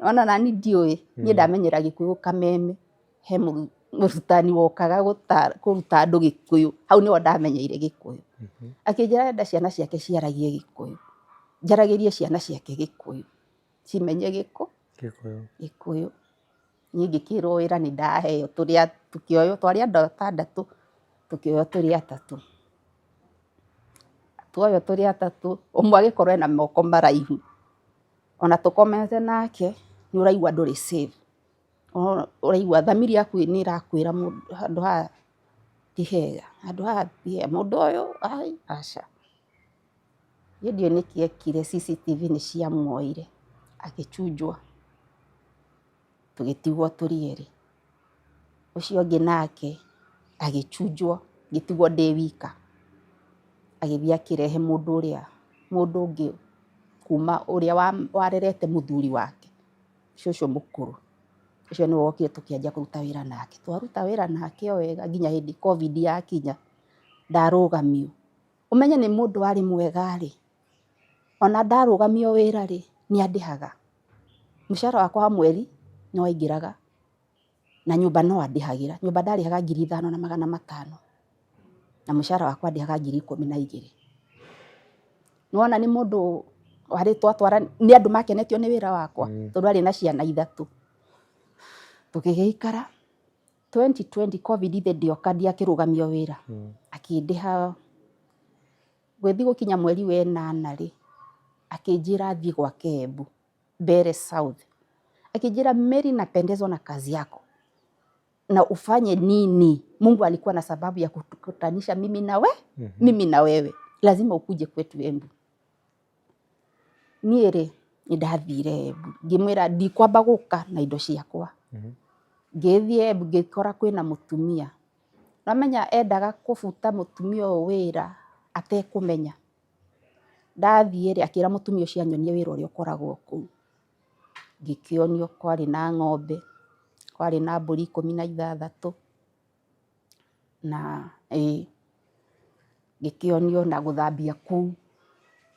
Ona nani ndiũĩ, niĩ ndamenyera Gĩkũyũ kameme, he mũrutani wokaga kũruta andũ Gĩkũyũ, hau nĩho ndamenyeire Gĩkũyũ. Akĩnjĩra arenda ciana ciake ciaragie Gĩkũyũ, njaragĩrie ciana ciake Gĩkũyũ, cimenye Gĩkũyũ. Gĩkũyũ. Niĩ ngĩkĩrwo wĩra nĩ ndaheo, tũrĩ tũkĩoywo, twarĩ andũ atandatũ, tũkĩoywo tũrĩ atatũ. Tuoywo tũrĩ atatũ, ũmwe agĩkorwo ena moko maraihu, ona tũkomete nake nĩ ũraigua ndũrĩ safe. Ũraigua thamiri yaku nĩ ĩrakwĩra handũ haha ti hega, handũ haha ti hega, mũndũ ũyũ ai aca. Niĩ ndiũĩ nĩkĩ ekire, CCTV nĩ ciamuoire agĩchunjwo, tũgĩtigwo tũrĩ erĩ. Ũcio ũngĩ nake agĩchunjwo, ngĩtigwo ndĩ wika. Agĩthiĩ akĩrehe mũndũ ũrĩa, mũndũ ũngĩ kuma ũrĩa warerete mũthuri wake, cũcũ mũkũrũ. Ũcio nĩwe wokire tũkĩanjia kũruta wĩra nake. Twaruta wĩra nake o wega nginya hĩndĩ COVID yakinya, ndarũgamio. Ũmenye nĩ mũndũ warĩ mwega rĩ, ona ndarũgamio wĩra rĩ, nĩ andĩhaga. Mũcara wakwa wa mweri nĩ waingĩraga, na nyũmba no andĩhagĩra. Nyũmba ndarĩhaga 5500, na mũcara wakwa andĩhaga 12,000. Nĩwona nĩ mũndũ warĩ twatwara, nĩ andũ makenetio nĩ wĩra wakwa, tondũ arĩ na ciana ithatũ. Tũgĩgĩikara 2020 COVID ithe ndĩoka, ndiakĩrũgamio wĩra. Akĩndĩha gwĩthiĩ gũkinya mweri wa ĩnana rĩ, akĩnjĩra thiĩ gwake Embu, Mbere South. Akĩnjĩra, "Mary, napendezwa na kazi yako na ufanye nini. Mungu alikuwa na sababu ya kutukutanisha mimi na we, mimi na wewe." Lazima ukuje kwetu Embu. Niĩ rĩ, nĩ ndathire Embu, ngĩmwĩra ndikwamba gũka na indo ciakwa. Ngĩthiĩ Embu ngĩkora kwĩna mũtumia. Wamenya endaga kũbuta mũtumia ũyũ wĩra atekũmenya. Ndathiĩ rĩ, akĩra mũtumia ũcio anyonie wĩra ũrĩa ũkoragwo kũu. Ngĩkĩonio kwarĩ na ng'ombe, kwarĩ na mbũri 16, na ĩĩ, ngĩkĩonio na gũthambia kũu,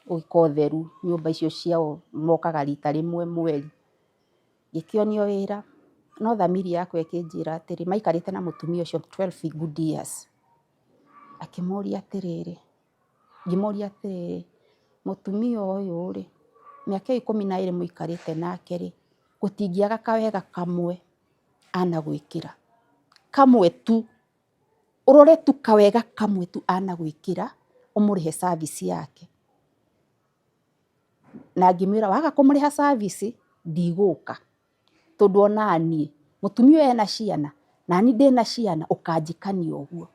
gwĩka ũtheru nyũmba icio ciao mokaga rita rĩmwe mweri. Ngĩkĩonio wĩra, no thamiri yakwa ĩkĩnjĩra atĩrĩ, maikarĩte na mũtumia ũcio 12 good years. Akĩmũria atĩrĩrĩ, ngĩmũria atĩrĩrĩ, mũtumia ũyũ rĩ, mĩaka ĩyo 12 mũikarĩte nake rĩ, gũtingĩaga kawega kamwe anagwĩkĩra, kamwe tu, ũrore tu kawega kamwe tu anagwĩkĩra, ũmũrĩhe service yake. Na ngĩmwĩra waga kũmũrĩha service ndigũka, tondũ onaniĩ mũtumia ũyũ ena ciana, nani ndĩna ciana, ũkanjĩkania ũguo.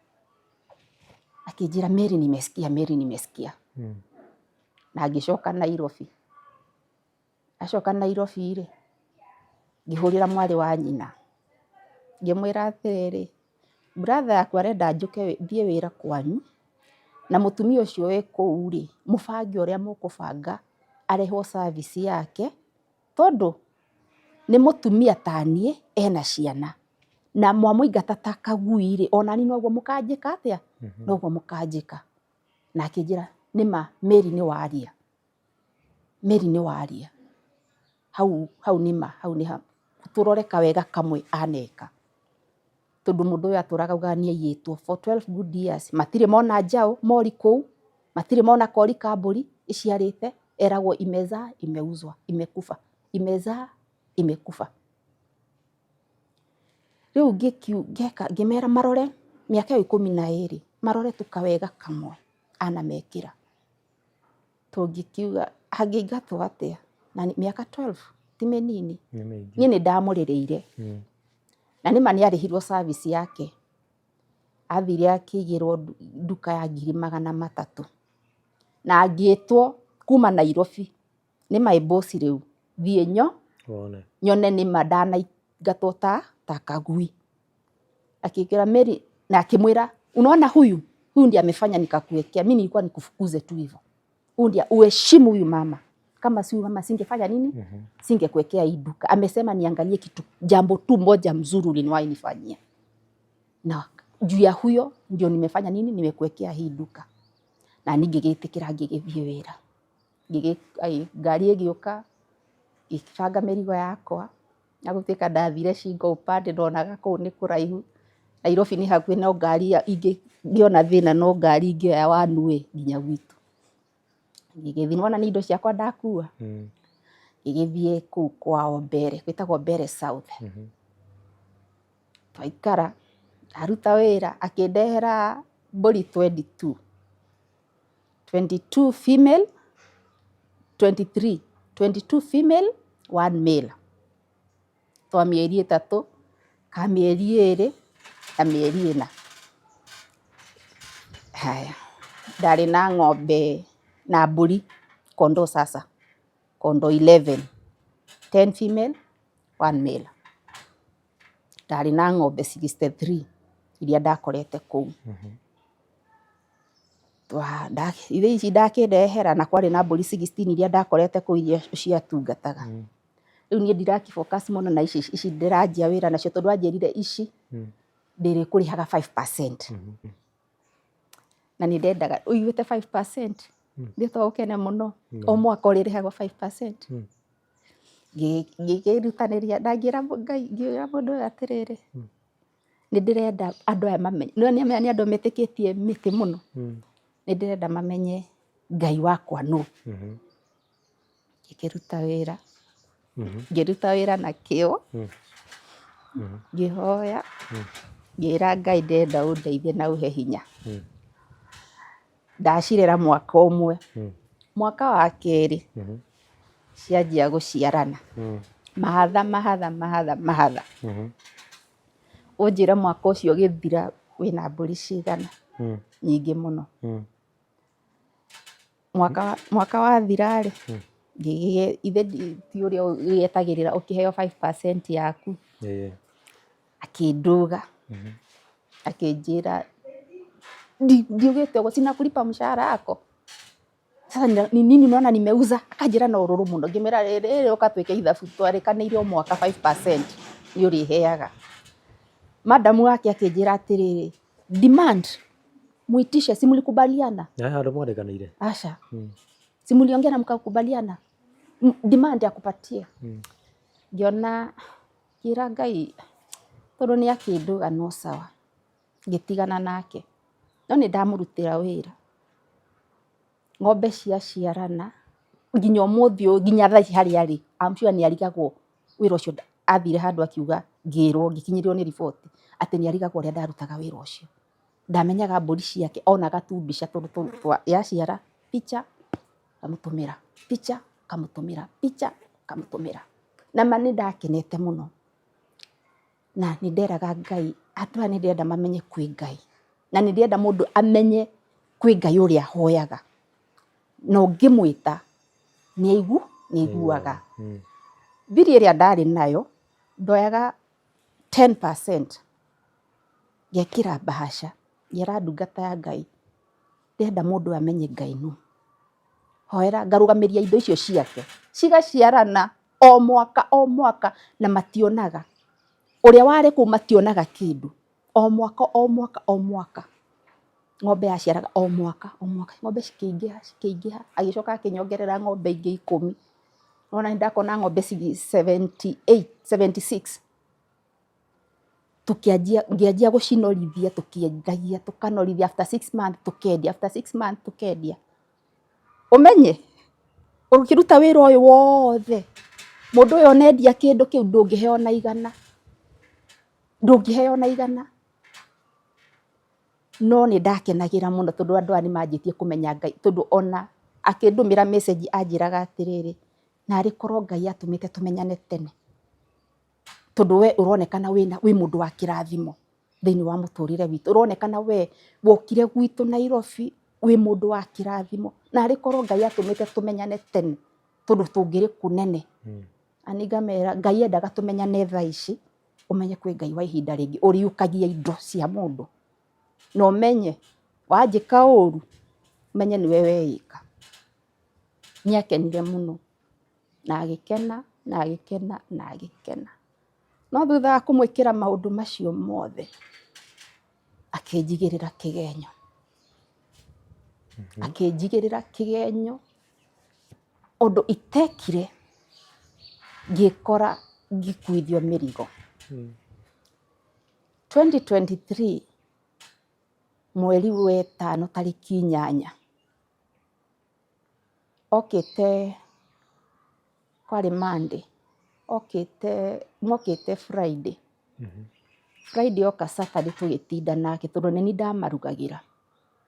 Akĩnjĩra, "Mary, nimesikia, Mary, nimesikia." Na ngĩcoka Nairobi. Ndacoka Nairobi rĩ, ngĩhũrĩra mwarĩ wa nyina, ngĩmwĩra atĩrĩrĩ, brother yaku arenda njũke thiĩ wĩra kwanyu, na mũtumia ũcio wĩ kũu rĩ, mũbange ũrĩa mũkũbanga arĩhwo service yake, tondũ nĩ mũtumia taniĩ ena ciana, na mwamũingata ta kagui rĩ, onani noguo mũkanjĩka atĩa? Noguo mũkanjĩka. Na akĩnjĩra, nĩma Mary nĩ waria, Mary nĩ waria, hau hau nĩma, hau nĩ ha, tũrore kawega kamwe aneka. Tondũ mũndũ ũyũ atũraga augaga nĩ aiyĩtwo for 12 good years, matirĩ mona njaũ mori kũu, matirĩ mona kori ka mbũri ĩciarĩte, eragwo imezaa imeuzwa, imekufa, imezaa imekufa. Rĩu ngeka ngĩmera marore mĩaka ĩyo 12, marore tu kawega kamwe anamekĩra. Tũngĩkiuga angĩingatwo atĩa na mĩaka 12 ti mĩnini. Nĩ mĩingĩ. Niĩ nĩ ndamũrĩrĩire. Na nĩma nĩ arĩhirwo service yake. Athire akĩigĩrwo nduka ya 300,000. Na ngĩtwo kuma Nairobi nĩ my boss rĩu, thiĩ Wone. nyone nĩma ndanaingatwo ta kagui. Akĩnjĩra Mary, na akĩmwĩra, unaona huyu, huyu ndiye amefanya nikakuwekea, mimi nilikuwa nikufukuze tu hivyo. Huyu ndiye, uheshimu huyu mama. Kama si huyu mama singefanya nini? Singekuwekea hii duka. Amesema niangalie kitu jambo tu moja mzuri uliniwahi nifanyia. Na juu ya huyo ndio nimefanya nini? Nimekuwekea hii duka. Na niĩ ngĩgĩtĩkĩra, ngĩgĩthiĩ wĩra. Ngari ĩgĩũka, ngĩbanga mĩrigo yakwa, na gũtuĩka ndathire Shingo upande, ndonaga kũu nĩ kũraihu. Nairobi nĩ hakuhĩ, no ngari ingĩona thĩna, no ngari ingĩoya one way nginya gwitũ. Ngĩgĩthiĩ, nĩwona nĩ indo ciakwa ndakua. Ngĩgĩthiĩ kũu kwao Mbere, gwĩtagwo Mbere South. Twaikara, ndaruta wĩra, akĩndehera mbũri 22. 22 female, 23, 22 female, one male. Twa mĩeri 3, ka mĩeri 2 na mĩeri 4. Haya, ndarĩ na ng'ombe na mbũri, kondoo sasa, kondoo 11, 10 female, one male. Ndarĩ na ng'ombe 63 iria ndakorete kũu. Ithe ici ndakĩndehera, na kwarĩ na mbũri 16 iria ndakorete kũu iria ciatungataga. Rĩu niĩ ndiraki focus mũno na ici, ici ndĩranjia wĩra nacio, tondũ anjĩrire ici ndĩrĩkũrĩhaga 5%. Na nĩ ndendaga, ũiguĩte 5%? Nĩ to ũkene mũno. O mwaka ũrĩrĩhagwo 5%. Ngĩkĩrutanĩria na ngĩra Ngai, ngĩra mũndũ ũyũ atĩrĩrĩ, nĩ ndĩrenda andũ aya mamenye, nĩ nĩ nĩ andũ metĩkĩtie mĩtĩ mũno. Nĩ ndĩrenda mamenye Ngai wakwa nũ. Ngĩkĩruta wĩra. Ngĩruta wĩra na kĩo. Ngĩhoya, ngĩra Ngai ndĩrenda ũndeithie na ũhe hinya. Ndacirera mwaka ũmwe. Mwaka wa kerĩ cianjia gũciarana. Mahatha mahatha mahatha mahatha. Ũnjĩre mwaka ũcio ũgĩthira wĩna mbũri cigana? Nyingĩ mũno. Mwaka wathira rĩ, ithe ti ũrĩa wĩetagĩrĩra ũkĩheo 5% yaku. Akĩnduga, akĩnjĩra ndiugĩte ũguo, sinakulipa mshahara yako. Sasa ni nini unaona nimeuza? Akanjĩra na ũrũrũ mũno, ngĩmwĩra rĩrĩ ũka twĩke ithabu, twarĩkanĩire o mwaka 5% nĩ ũrĩheaga. Madam wake akĩnjĩra atĩrĩrĩ, demand muitishe, si mlikubaliana? Na he handũ mwandĩkanĩire? Aca. Si mliongea na mkakubaliana? Demand akupatie. Ngĩona ngĩra Ngai tondũ nĩ akĩnduga no sawa, ngĩtigana nake. No nĩ ndamũrutĩra wĩra. Ng'ombe ciaciarana nginya ũmũthĩ ũyũ, nginya thaa ici harĩa arĩ, I'm sure nĩ arigagwo wĩra ũcio. Athire handũ akiuga, ngĩrwo, ngĩkinyĩrwo nĩ riboti atĩ nĩ arigagwo ũrĩa ndarutaga wĩra ũcio. Ndamenyaga mbũri ciake, onaga tu mbica tondũ yaciara picha kamũtũmĩra, picha kamũtũmĩra, picha kamũtũmĩra. Na ma nĩ ndakenete mũno. Na nĩ nderaga Ngai, andũ aya nĩ ndĩrenda mamenye kwĩ Ngai. Na nĩ ndĩrenda mũndũ amenye kwĩ Ngai ũrĩa ahoyaga. Na ũngĩmwĩta nĩ aiguaga. Mbiri ĩrĩa ndarĩ nayo, ndoyaga 10% ngekĩra mbahaca, ngera ndungata ya Ngai, ndĩrenda mũndũ amenye Ngai nũ. Hoera, ngarũgamĩria indo icio ciake, cigaciarana o mwaka o mwaka na mationaga. Ũrĩa warĩ kũu mationaga kĩndũ. O mwaka o mwaka o mwaka. Ng'ombe yaciaraga o mwaka o mwaka, ng'ombe cikĩingĩha cikĩingĩha, agĩcoka akĩnyongerera ng'ombe ingĩ 10. Ona nĩ ndakorwo na ng'ombe 78, 76. Tũkĩanjia, ngĩanjia gũcinorithia, tũkĩendagia, tũkanorithia after 6 months tũkendia, after 6 months tũkendia. Ũmenye ũkĩruta wĩra ũyũ wothe, mũndũ ũyũ onendia kĩndũ kĩu ndũngĩheo na igana, ndũngĩheo na igana. No nĩ ndakenagĩra mũno tondũ andũ aya nĩ manjĩtie kũmenya Ngai, tondũ ona akĩndũmĩra message anjĩraga atĩrĩrĩ, narĩ korwo Ngai atũmĩte tũmenyane tene, tondũ we ũronekana wĩ mũndũ wa kĩrathimo thĩinĩ wa mũtũrĩre witũ, ũronekana we wokire gwitũ Nairobi wĩ mũndũ wa kĩrathimo, narĩ korwo Ngai atũmĩte tũmenyane tene, tondũ tũngĩrĩ kũnene. Na niĩ ngamera Ngai endaga tũmenyane thaa ici, ũmenye kwĩ Ngai wa ihinda rĩngĩ ũriũkagia indo cia mũndũ, na ũmenye wanjĩka ũru, ũmenye nĩwe weĩka. Nĩ akenire mũno na agĩkena na agĩkena na agĩkena. No thutha wa kũmwĩkĩra maũndũ macio mothe, akĩnjigĩrĩra kĩgenyo. Akĩnjigĩrĩra kĩgenyo ũndũ itekire, ngĩkora ngĩkuithio mĩrigo. 2023 mweri wa 5 tarĩki 8, okĩte, kwarĩ Monday, okĩte, mokĩte Friday. Friday oka Saturday tũgĩtinda nake tondũ nĩ niĩ ndamarugagĩra,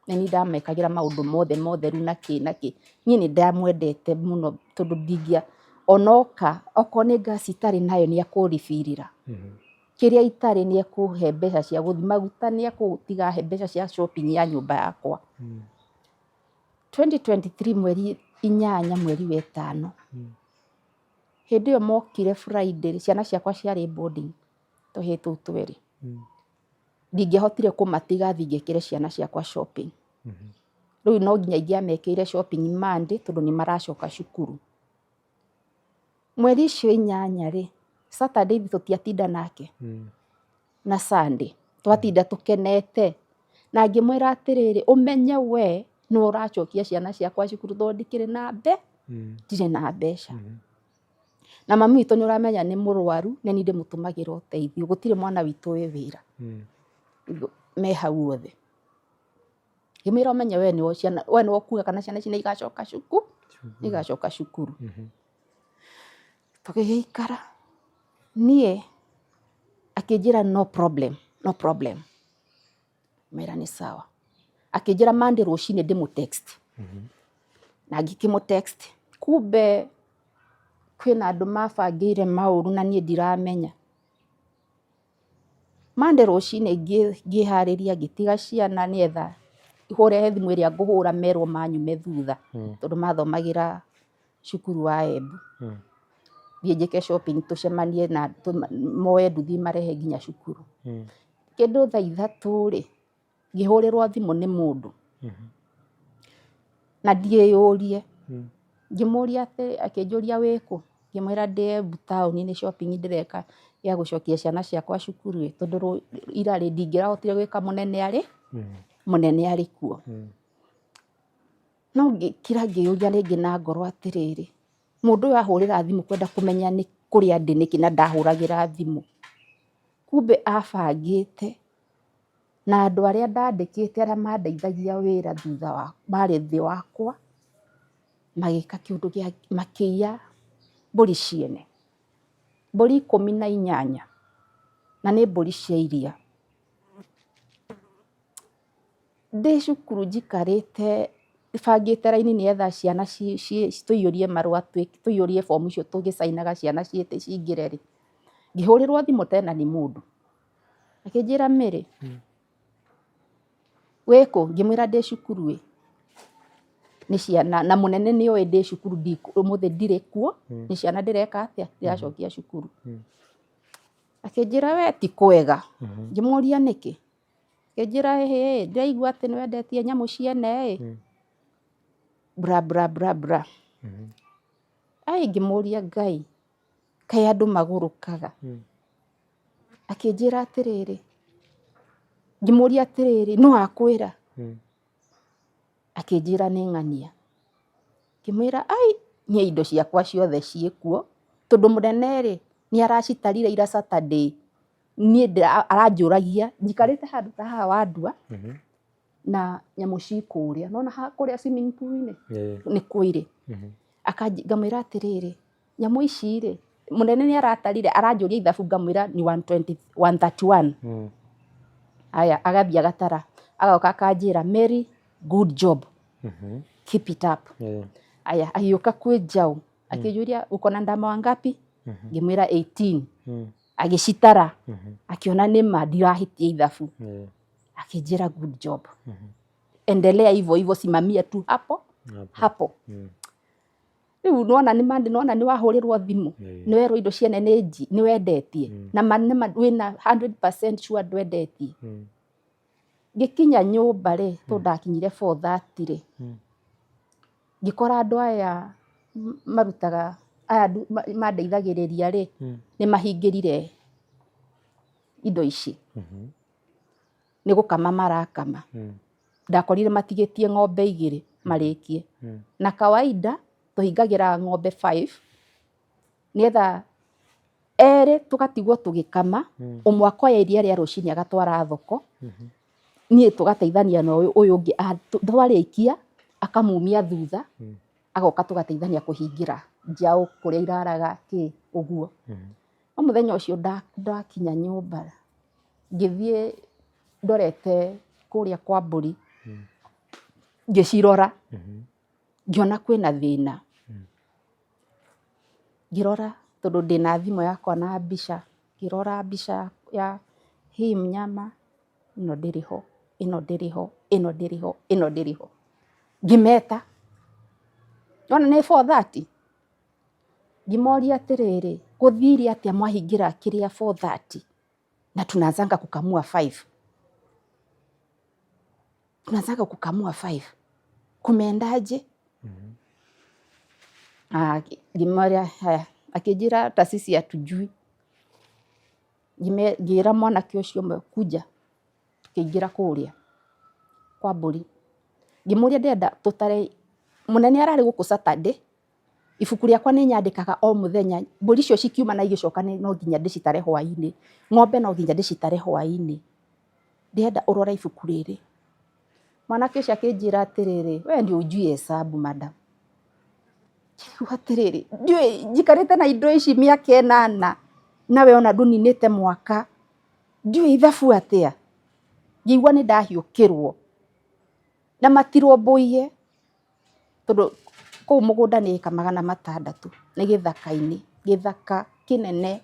nĩ niĩ ndamekagĩra maũndũ mothe motheru na kĩ na kĩ. Niĩ nĩ ndamwendete mũno tondũ ndingĩa, onoka okorwo nĩ gas itarĩ nayo nĩ ekũribirĩra. Kĩrĩa itarĩ nĩ ekũhe mbeca cia gũthiĩ, maguta nĩ ekũtiga ahe mbeca cia shopping ya nyũmba yakwa. 2023 mweri 8 mweri wa 5, hĩndĩ ĩyo mokire Friday, ciana ciakwa ciarĩ boarding, tũhĩĩ tũu twĩrĩ. Ndingĩahotire kũmatiga thiĩ ngekĩre ciana ciakwa shopping. Rĩu no nginya ingĩamekĩire shopping Monday tondũ nĩ maracoka cukuru. Mweri icio 8 rĩ, Saturday ithuĩ tũtiatinda nake na Sunday, twatinda tũkenete. Na ngĩmwĩra atĩrĩrĩ, ũmenye we nĩwe ũracokia ciana ciakwa cukuru tondũ ndikĩrĩ na ndirĩ na mbeca. Na mami witũ nĩ ũramenya nĩ mũrwaru, nĩ niĩ ndĩmũtũmagĩra ũteithio, gũtirĩ mwana witũ wĩ wĩra, me hau othe. Ngĩmwĩra ũmenye we nĩwe ciana, we nĩwe ũkuga kana ciana ici nĩ igacoka cukuru, nĩ igacoka cukuru. Tũgĩgĩikara, niĩ akĩnjĩra no problem, no problem. Ngĩmwĩra nĩ sawa. Akĩnjĩra Monday rũcinĩ ndĩmũ text. Na ngĩkĩmũ text. Kumbe kwĩna andũ mabangĩire maũru na niĩ ndiramenya. Monday rũcinĩ ngĩharĩria ngĩtiga ciana nĩgetha Hũre thimũ ĩrĩa ngũhũra merwo manyume thutha, tondũ mathomagĩra cukuru wa Embu. Thiĩ njĩke shopping, tũcemanie na moe nduthi marehe nginya cukuru. Kĩndũ thaa 3 rĩ, ngĩhũrĩrwo thimũ nĩ mũndũ na ndiĩyũrie. Ngĩmũria atĩ, akĩnjũria, "Wĩkũ?" Ngĩmwĩra, "Ndĩ Embu taũni, nĩ shopping ndĩreka ya gũcokia ciana ciakwa cukuru ĩ, tondũ ira rĩ, ndingĩrahotire gwĩka, mũnene arĩ kuo." No ngĩkira ngĩyũria rĩngĩ na ngoro atĩrĩrĩ, mũndũ ũyũ ahũrĩra thimũ kwenda kũmenya nĩ kũrĩa ndĩ nĩkĩ na ndahũragĩra thimũ? Kumbe abangĩte na andũ arĩa ndandĩkĩte, arĩa mandeithagia wĩra thutha wa marĩ thĩ wakwa, magĩka kĩũndũ gĩa makĩiya mbũri ciene, mbũri 18, na nĩ mbũri cia iria. Ndĩ cukuru njikarĩte bangĩte raini nĩgetha ciana tũiyũrie marũa, tũiyũrie bomu icio tũgĩcainaga ciana cingĩre rĩ, ngĩhũrĩrwo thimũ tena nĩ mũndũ akĩnjĩra, "Mary, wĩkũ?" Ngĩmwĩra, "Ndĩ cukuru ĩ, nĩ ciana na mũnene nĩ oĩ ndĩ cukuru, ũmũthĩ ndirĩ kuo, nĩ ciana ndĩreka atĩa, ndĩracokia cukuru." Akĩnjĩra, "We ti kwega." Ngĩmũria, "Nĩkĩ?" Akĩnjĩra, "Ĩhĩ, ndĩraigua atĩ nĩ wendetie nyamũ ciene ĩ, bla bla bla bla." Ai, ngĩmũria, "Ngai, kaĩ andũ magũrũkaga?" Akĩnjĩra atĩrĩrĩ, ngĩmũria atĩrĩrĩ, "No akwĩra?" Akĩnjĩra, "Nĩ ng'ania." Ngĩmwĩra, "Ai, niĩ indo ciakwa ciothe ciĩkuo, tondũ mũnene rĩ, nĩ aracitarire ira Saturday." Niĩ aranjũragia njikarĩte handũ ta haha wandua na nyamũ ci kũrĩa, nona kũrĩa swimming pool-inĩ nĩ kuo irĩ. Ngamwĩra atĩrĩrĩ, nyamũ ici rĩ, mũnene nĩ aratarire, aranjũria ithabu, ngamwĩra ni 120, 131. Aya, agathiĩ agatara, agoka akanjĩra, "Mary, good job, keep it up." Aya, agĩũka kwĩ njaũ, akĩnjũria, "Uko na ndama wangapi?" Ngĩmwĩra, "18." Agĩcitara, akĩona nĩma ndirahĩtia ithabu. Akĩnjĩra, "Good job, endelea hivyo hivyo, simamia tu hapo hapo." Rĩu nona nĩ ma nona nĩ wahũrĩrwo thimũ, nĩ werwo indo ciene nĩ nĩ wendetie, na ma nĩ ma wĩna 100% sure ndwendetie. Ngĩkinya nyũmba rĩ, tondũ ndakinyire 4:30 rĩ, ngĩkora andũ aya marutaga aya mandeithagĩrĩria rĩ, nĩ mahingĩrire indo ici, nĩ gũkama marakama. Ndakorire matigĩtie ng'ombe igĩrĩ marĩkie. Na kawaida tũhingagĩra ng'ombe 5, nĩgetha erĩ tũgatigwo tũgĩkama, ũmwe akoya iria rĩa rũcinĩ agatwara thoko, niĩ tũgateithania na ũyũ ũyũ ũngĩ, twarĩkia akamumia thutha, agoka tũgateithania kũhingĩra njaũ kũrĩa iraraga kĩ ũguo. No mũthenya ũcio ndakinya nyũmba, ngĩthiĩ ndorete kũrĩa kwa mbũri, ngĩcirora, ngĩona kwĩna thĩna. Ngĩrora, tondũ ndĩna thimũ yakwa na mbica, ngĩrora mbica ya hii mnyama, ĩno ndĩrĩ ho, ĩno ndĩrĩ ho, ĩno ndĩrĩ ho, ĩno ndĩrĩ ho. Ngĩmeta, nona nĩ 4:30, ngĩmoria atĩrĩrĩ, "Gũthire atĩa mwahingĩra kĩrĩa 4:30 na tunaanzanga kukamua 5? Tunaanzanga kukamua 5, kumeendaje?" Ah, ngĩmoria haya, akĩnjĩra, "Hata sisi hatujui." Ngĩra mwanake ũcio ũmwe, "Kuja." Tũkĩingĩra kũrĩa kwa mbũri, ngĩmũria, "Ndĩrenda tũtare, mũnene ararĩ gũkũ Saturday, ibuku rĩakwa nĩ nyandĩkaga o mũthenya, mbũri icio cikiuma na igĩcoka no nginya ndĩcitare hwainĩ, ng'ombe no nginya ndĩcitare hwainĩ, ndĩrenda ũrore ibuku rĩrĩ." Mwanake ũcio akĩnjĩra atĩrĩrĩ, "We ndio hujui hesabu, madam." Ngĩigua atĩrĩrĩ, ndiũĩ njikarĩte na indo ici mĩaka 8, nawe ona ndũninĩte mwaka, ndiũĩ ithabu atĩa. Ngĩigua nĩ ndahiũkĩrwo na matirũmbũiye, tondũ kũu mũgũnda nĩ ĩka 600, nĩ gĩthaka-inĩ, gĩthaka kĩnene.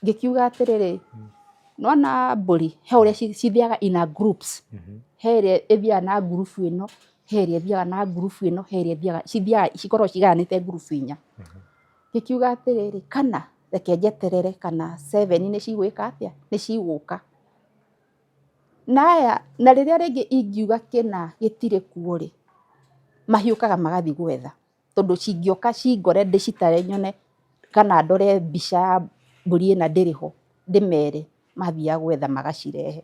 Ngĩkiuga atĩrĩrĩ, Nona mbũri he ũrĩa cithiaga in a groups. He ĩrĩa ĩthiaga na ngurubu ĩno, he ĩrĩa ĩthiaga na ngurubu ĩno, he ĩrĩa ĩthiaga, cithiaga cikoragwo cigayanĩte ngurubu inya. Ngĩkiuga atĩrĩrĩ, kana reke njeterere kana 7 nĩ cigwĩka atĩa, nĩ cigũka. Na aya, na rĩrĩa rĩngĩ ingiuga kĩna gĩtirĩ kuo rĩ, mahiũkaga magathiĩ gwetha, tondũ cingĩoka cingore ndĩcitare nyone kana ndore mbica ya mbũri ĩna ndĩrĩ ho, ndĩmere, mathiaga gwetha magacirehe.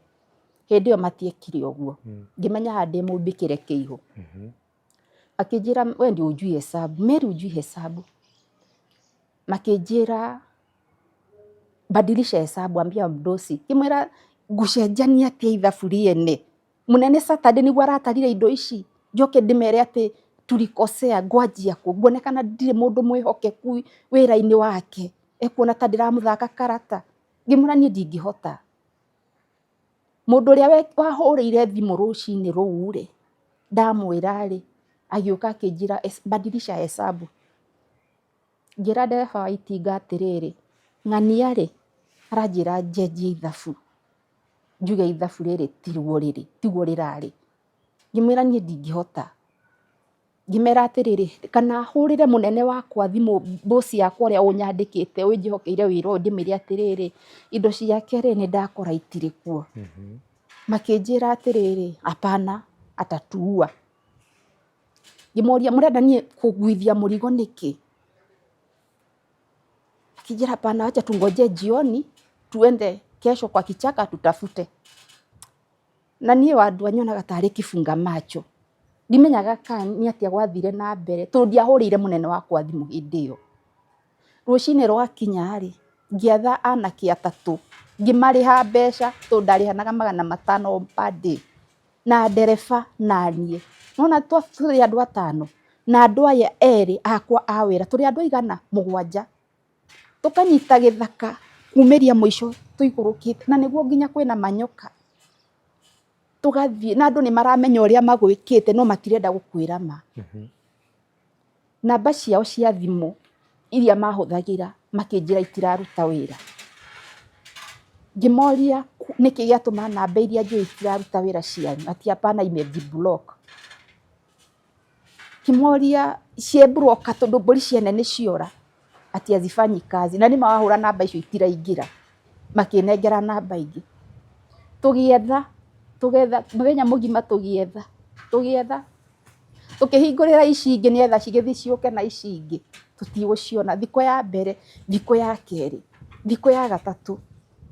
Hĩndĩ ĩyo matiekire ũguo. Ngĩmenya haha ndĩ mũmbĩkĩre kĩihũ. Akĩnjĩra, we ndio hujui hesabu, Mary hujui hesabu. Makĩnjĩra badilisha hesabu, ambia mdosi. Ngĩmwĩra ngũcenjania atĩa ithabu rĩene? Mũnene Saturday nĩguo aratarire indo ici, njoke ndĩmere atĩ tulikosea, ngwanjia kũ? Nguonekana ndirĩ mũndũ mwĩhokeku wĩra-inĩ wake, ekuona ta ndĩramũthaka karata. Ngĩmwĩra niĩ ndingĩhota. Mũndũ ũrĩa wahũrĩire thimũ rũcinĩ rũu rĩ, ndamwĩra rĩ, agĩũka akĩnjĩra badilisha hesabu. Ngĩra ndereba wa itinga atĩrĩrĩ, ng'ania rĩ, aranjĩra njenjie ithabu, njuge ithabu rĩrĩ tiguo rĩrĩ, tiguo rĩrarĩ. Ngĩmwĩra niĩ ndingĩhota. Ngĩmera atĩrĩrĩ, kana hũrĩre mũnene wakwa thimũ, boss yakwa ũrĩa ũnyandĩkĩte ũnjĩhokeire wĩra ũyũ, ndĩmwĩre atĩrĩrĩ, indo ciake rĩ, nĩ ndakora itirĩ kuo. Makĩnjĩra atĩrĩrĩ, hapana, atatuua. Ngĩmoria mũrenda niĩ kũguithia mũrigo nĩkĩ? Akĩnjĩra hapana, wacha tungoje jioni tuende kesho kwa kichaka tutafute. Na niĩ wandũ anyonaga tarĩ kifunga macho. Ndimenyaga kana nĩ atĩa gwathire na mbere tondũ ndiahũrĩire mũnene wakwa thimũ hĩndĩ ĩyo. Rũcinĩ rwakinya rĩ, ngĩatha anake atatũ, ngĩmarĩha mbeca tondũ ndarĩhanaga 500 per day, na ndereba na niĩ. Nĩwona tũrĩ andũ atano na andũ aya erĩ akwa a wĩra, tũrĩ andũ aigana? 7. Tũkanyita gĩthaka kumĩria mũico tũikũrũkĩte, na nĩguo nginya kwĩna manyoka. Tũgathiĩ na andũ nĩ maramenya ũrĩa magwĩkĩte no matirenda gũkwĩra ma. Namba ciao cia thimũ iria mahũthagĩra makĩnjĩra itiraruta wĩra. Ngĩmoria nĩkĩ gĩatũma namba iria njũĩ itiraruta wĩra cianyu, ati hapana imejiblock. Ngĩmoria ciĩ block tondũ mbũri ciene nĩ ciora, ati hazifanyi kazi, na nĩma wahũra namba icio itiraingĩra. Makĩnengera namba ingĩ. Tũgĩetha, tũgetha mũthenya mũgima tũgĩetha, tũgĩetha, tũkĩhingũrĩra ici ingĩ nĩgetha cigĩthiĩ ciũke na ici ingĩ, tũtigũciona. Thikũ ya mbere, thikũ ya kerĩ, thikũ ya gatatũ,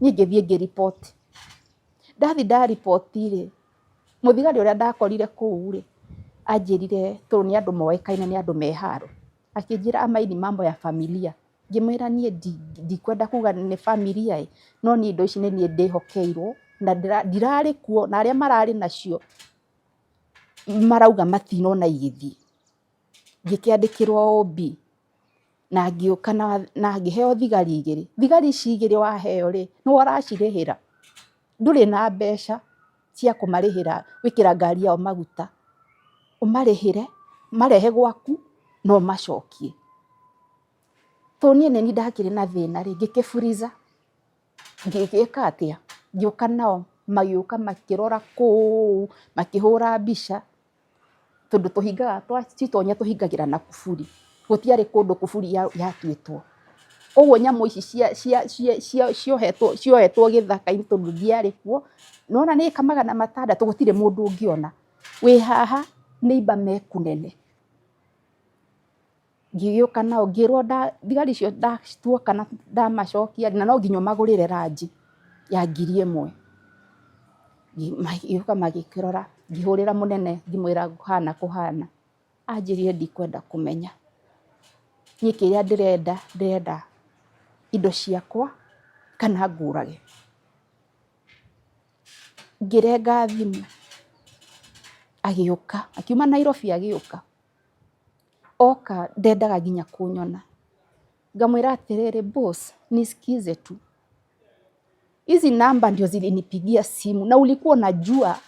niĩ ngĩthiĩ ngĩriboti. Ndathiĩ ndariboti rĩ, mũthigari ũrĩa ndakorire kũu rĩ, anjĩrire tondũ nĩ andũ moĩkaine nĩ andũ me haro, akĩnjĩra ama hii ni mambo ya familia. Ngĩmwĩra niĩ ndikwenda kuga nĩ familia ĩ, no niĩ indo ici nĩ niĩ ndĩhokeirwo na ndirarĩ kuo, na arĩa mararĩ nacio marauga matinona igĩthiĩ. Ngĩkĩandĩkĩrwo OB na ngĩũka na ngĩheo thigari igĩrĩ. Thigari ici igĩrĩ waheo rĩ, nĩwe ũracirĩhĩra, ndũrĩ na mbeca cia kũmarĩhĩra gwĩkĩra ngari yao maguta, ũmarĩhĩre, marehe gwaku na ũmacokie. Tondũ niĩ nĩ niĩ ndakĩrĩ na thĩna rĩ, ngĩkĩburiza, ngĩgĩka atĩa, ngĩũka nao, magĩũka makĩrora kũu, makĩhũra mbica, tondũ tũhingaga twacitonya tũhingagĩra na kuburi, gũtiarĩ kũndũ kuburi yatuĩtwo. Koguo nyamũ ici ciohetwo gĩthaka-inĩ tondũ ndiarĩ kuo, nĩwona nĩ ĩka 600 gũtirĩ mũndũ ũngĩona. Wĩ haha neighbour me kũnene. Ngĩgĩũka nao ngĩrwo thigari icio tuoka na ndamacokia na no nginya ũmagũrĩre ranji ya 1000. Magĩũka magĩkĩrora, ngĩhũrĩra mũnene ngĩmwĩra kũhana kũhana, anjĩrire ndikwenda kũmenya. Niĩ kĩrĩa ndĩrenda, ndĩrenda indo ciakwa kana ngũrage. Ngĩrenga thimũ, agĩũka, akiuma Nairobi agĩũka. Oka ndendaga nginya kũnyona. Ngamwĩra atĩrĩrĩ, boss, nisikize tu. Hizi namba ndio zilinipigia simu na ulikuwa unajua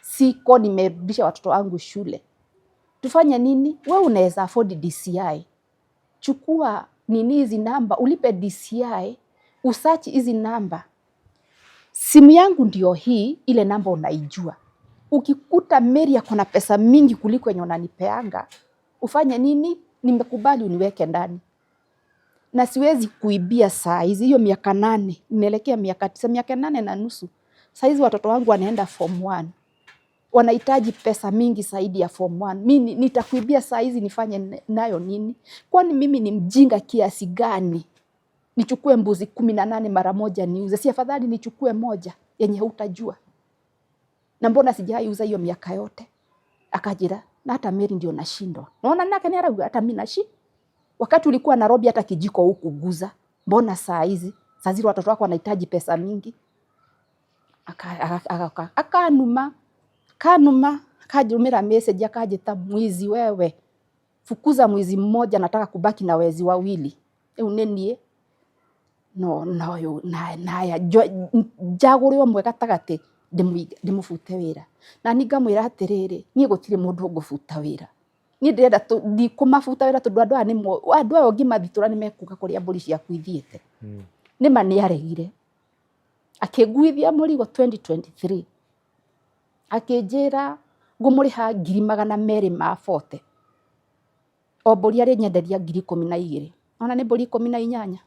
siko nimerudisha watoto wangu shule. Tufanye nini? We unaweza afford DCI. Chukua nini hizi namba, ulipe DCI, usearch hizi namba. Simu yangu ndio hii, ile namba unaijua. Ukikuta Mary ako na pesa mingi kuliko yenye unanipeanga, ufanye nini? Nimekubali uniweke ndani na siwezi kuibia saa hizi. Hiyo miaka 8 inaelekea miaka 9, miaka 8.5. Saa hizi watoto wangu wanaenda form 1, wanahitaji pesa mingi zaidi ya form 1. Mimi nitakuibia saa hizi nifanye nayo nini? Kwani mimi ni mjinga kiasi gani nichukue mbuzi 18 mara moja niuze? Si afadhali nichukue moja yenye hutajua? Na mbona sijaiuza hiyo miaka yote? Akajira na hata Mary ndio nashindwa. Naona nake ni arauga hata mimi nashi. Wakati ulikuwa Nairobi hata kijiko hukuguza. Mbona saa hizi? Saa zile watoto wako wanahitaji pesa mingi. Akanuma kanuma akajumira message akajita mwizi wewe. Fukuza mwizi mmoja, nataka kubaki na wezi wawili. Rĩu nĩ niĩ no no yo na naya njagũre ũmwe gatagatĩ ndĩmũbute wĩra. Na niĩ ngamwĩra atĩrĩrĩ, niĩ gũtirĩ mũndũ ngũbuta wĩra. Niĩ ndĩrenda ndikũmabuta wĩra tondũ andũ aya nĩmo andũ aya ũngĩmathitũra nĩ mekuga kũrĩa mbũri ciaku ithiĩte. Nĩma nĩ aregire. Akĩnguithia mũrigo 2023. Akĩnjĩra ngũmũrĩha 240,000. O mbũri arĩnyenderia 12,000. Ona nĩ mbũri 18.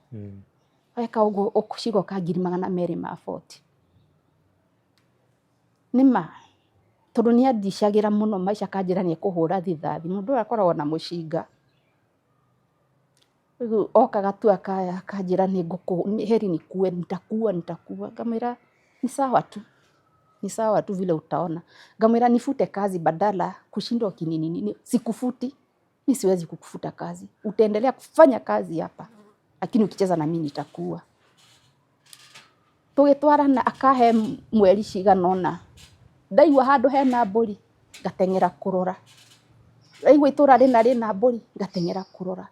Weka ũguo cigoka 240,000. Nĩma tondũ nĩ andicagĩra mũno maica akanjĩra nĩ ekũhũra rithathi. Mũndũ ũyũ akoragwo na mũcinga. Rĩu okaga tu akanjĩra nĩ ngũkũ heri nikue nitakuua nitakuua. Ngamwĩra ni sawa tu. Ni sawa tu vile utaona. Ngamwĩra nifute kazi badala kushinda ukinini nini. Sikufuti. Mi siwezi kukufuta kazi. Utaendelea kufanya kazi hapa. Lakini ukicheza na mimi nitakuua. Tũgĩtwarana akahe mweri cigana ũna. Ndaigua handũ hena mbũri ngateng'era kũrora. Ndaigua itũra rĩna rĩna mbũri ngateng'era kũrora.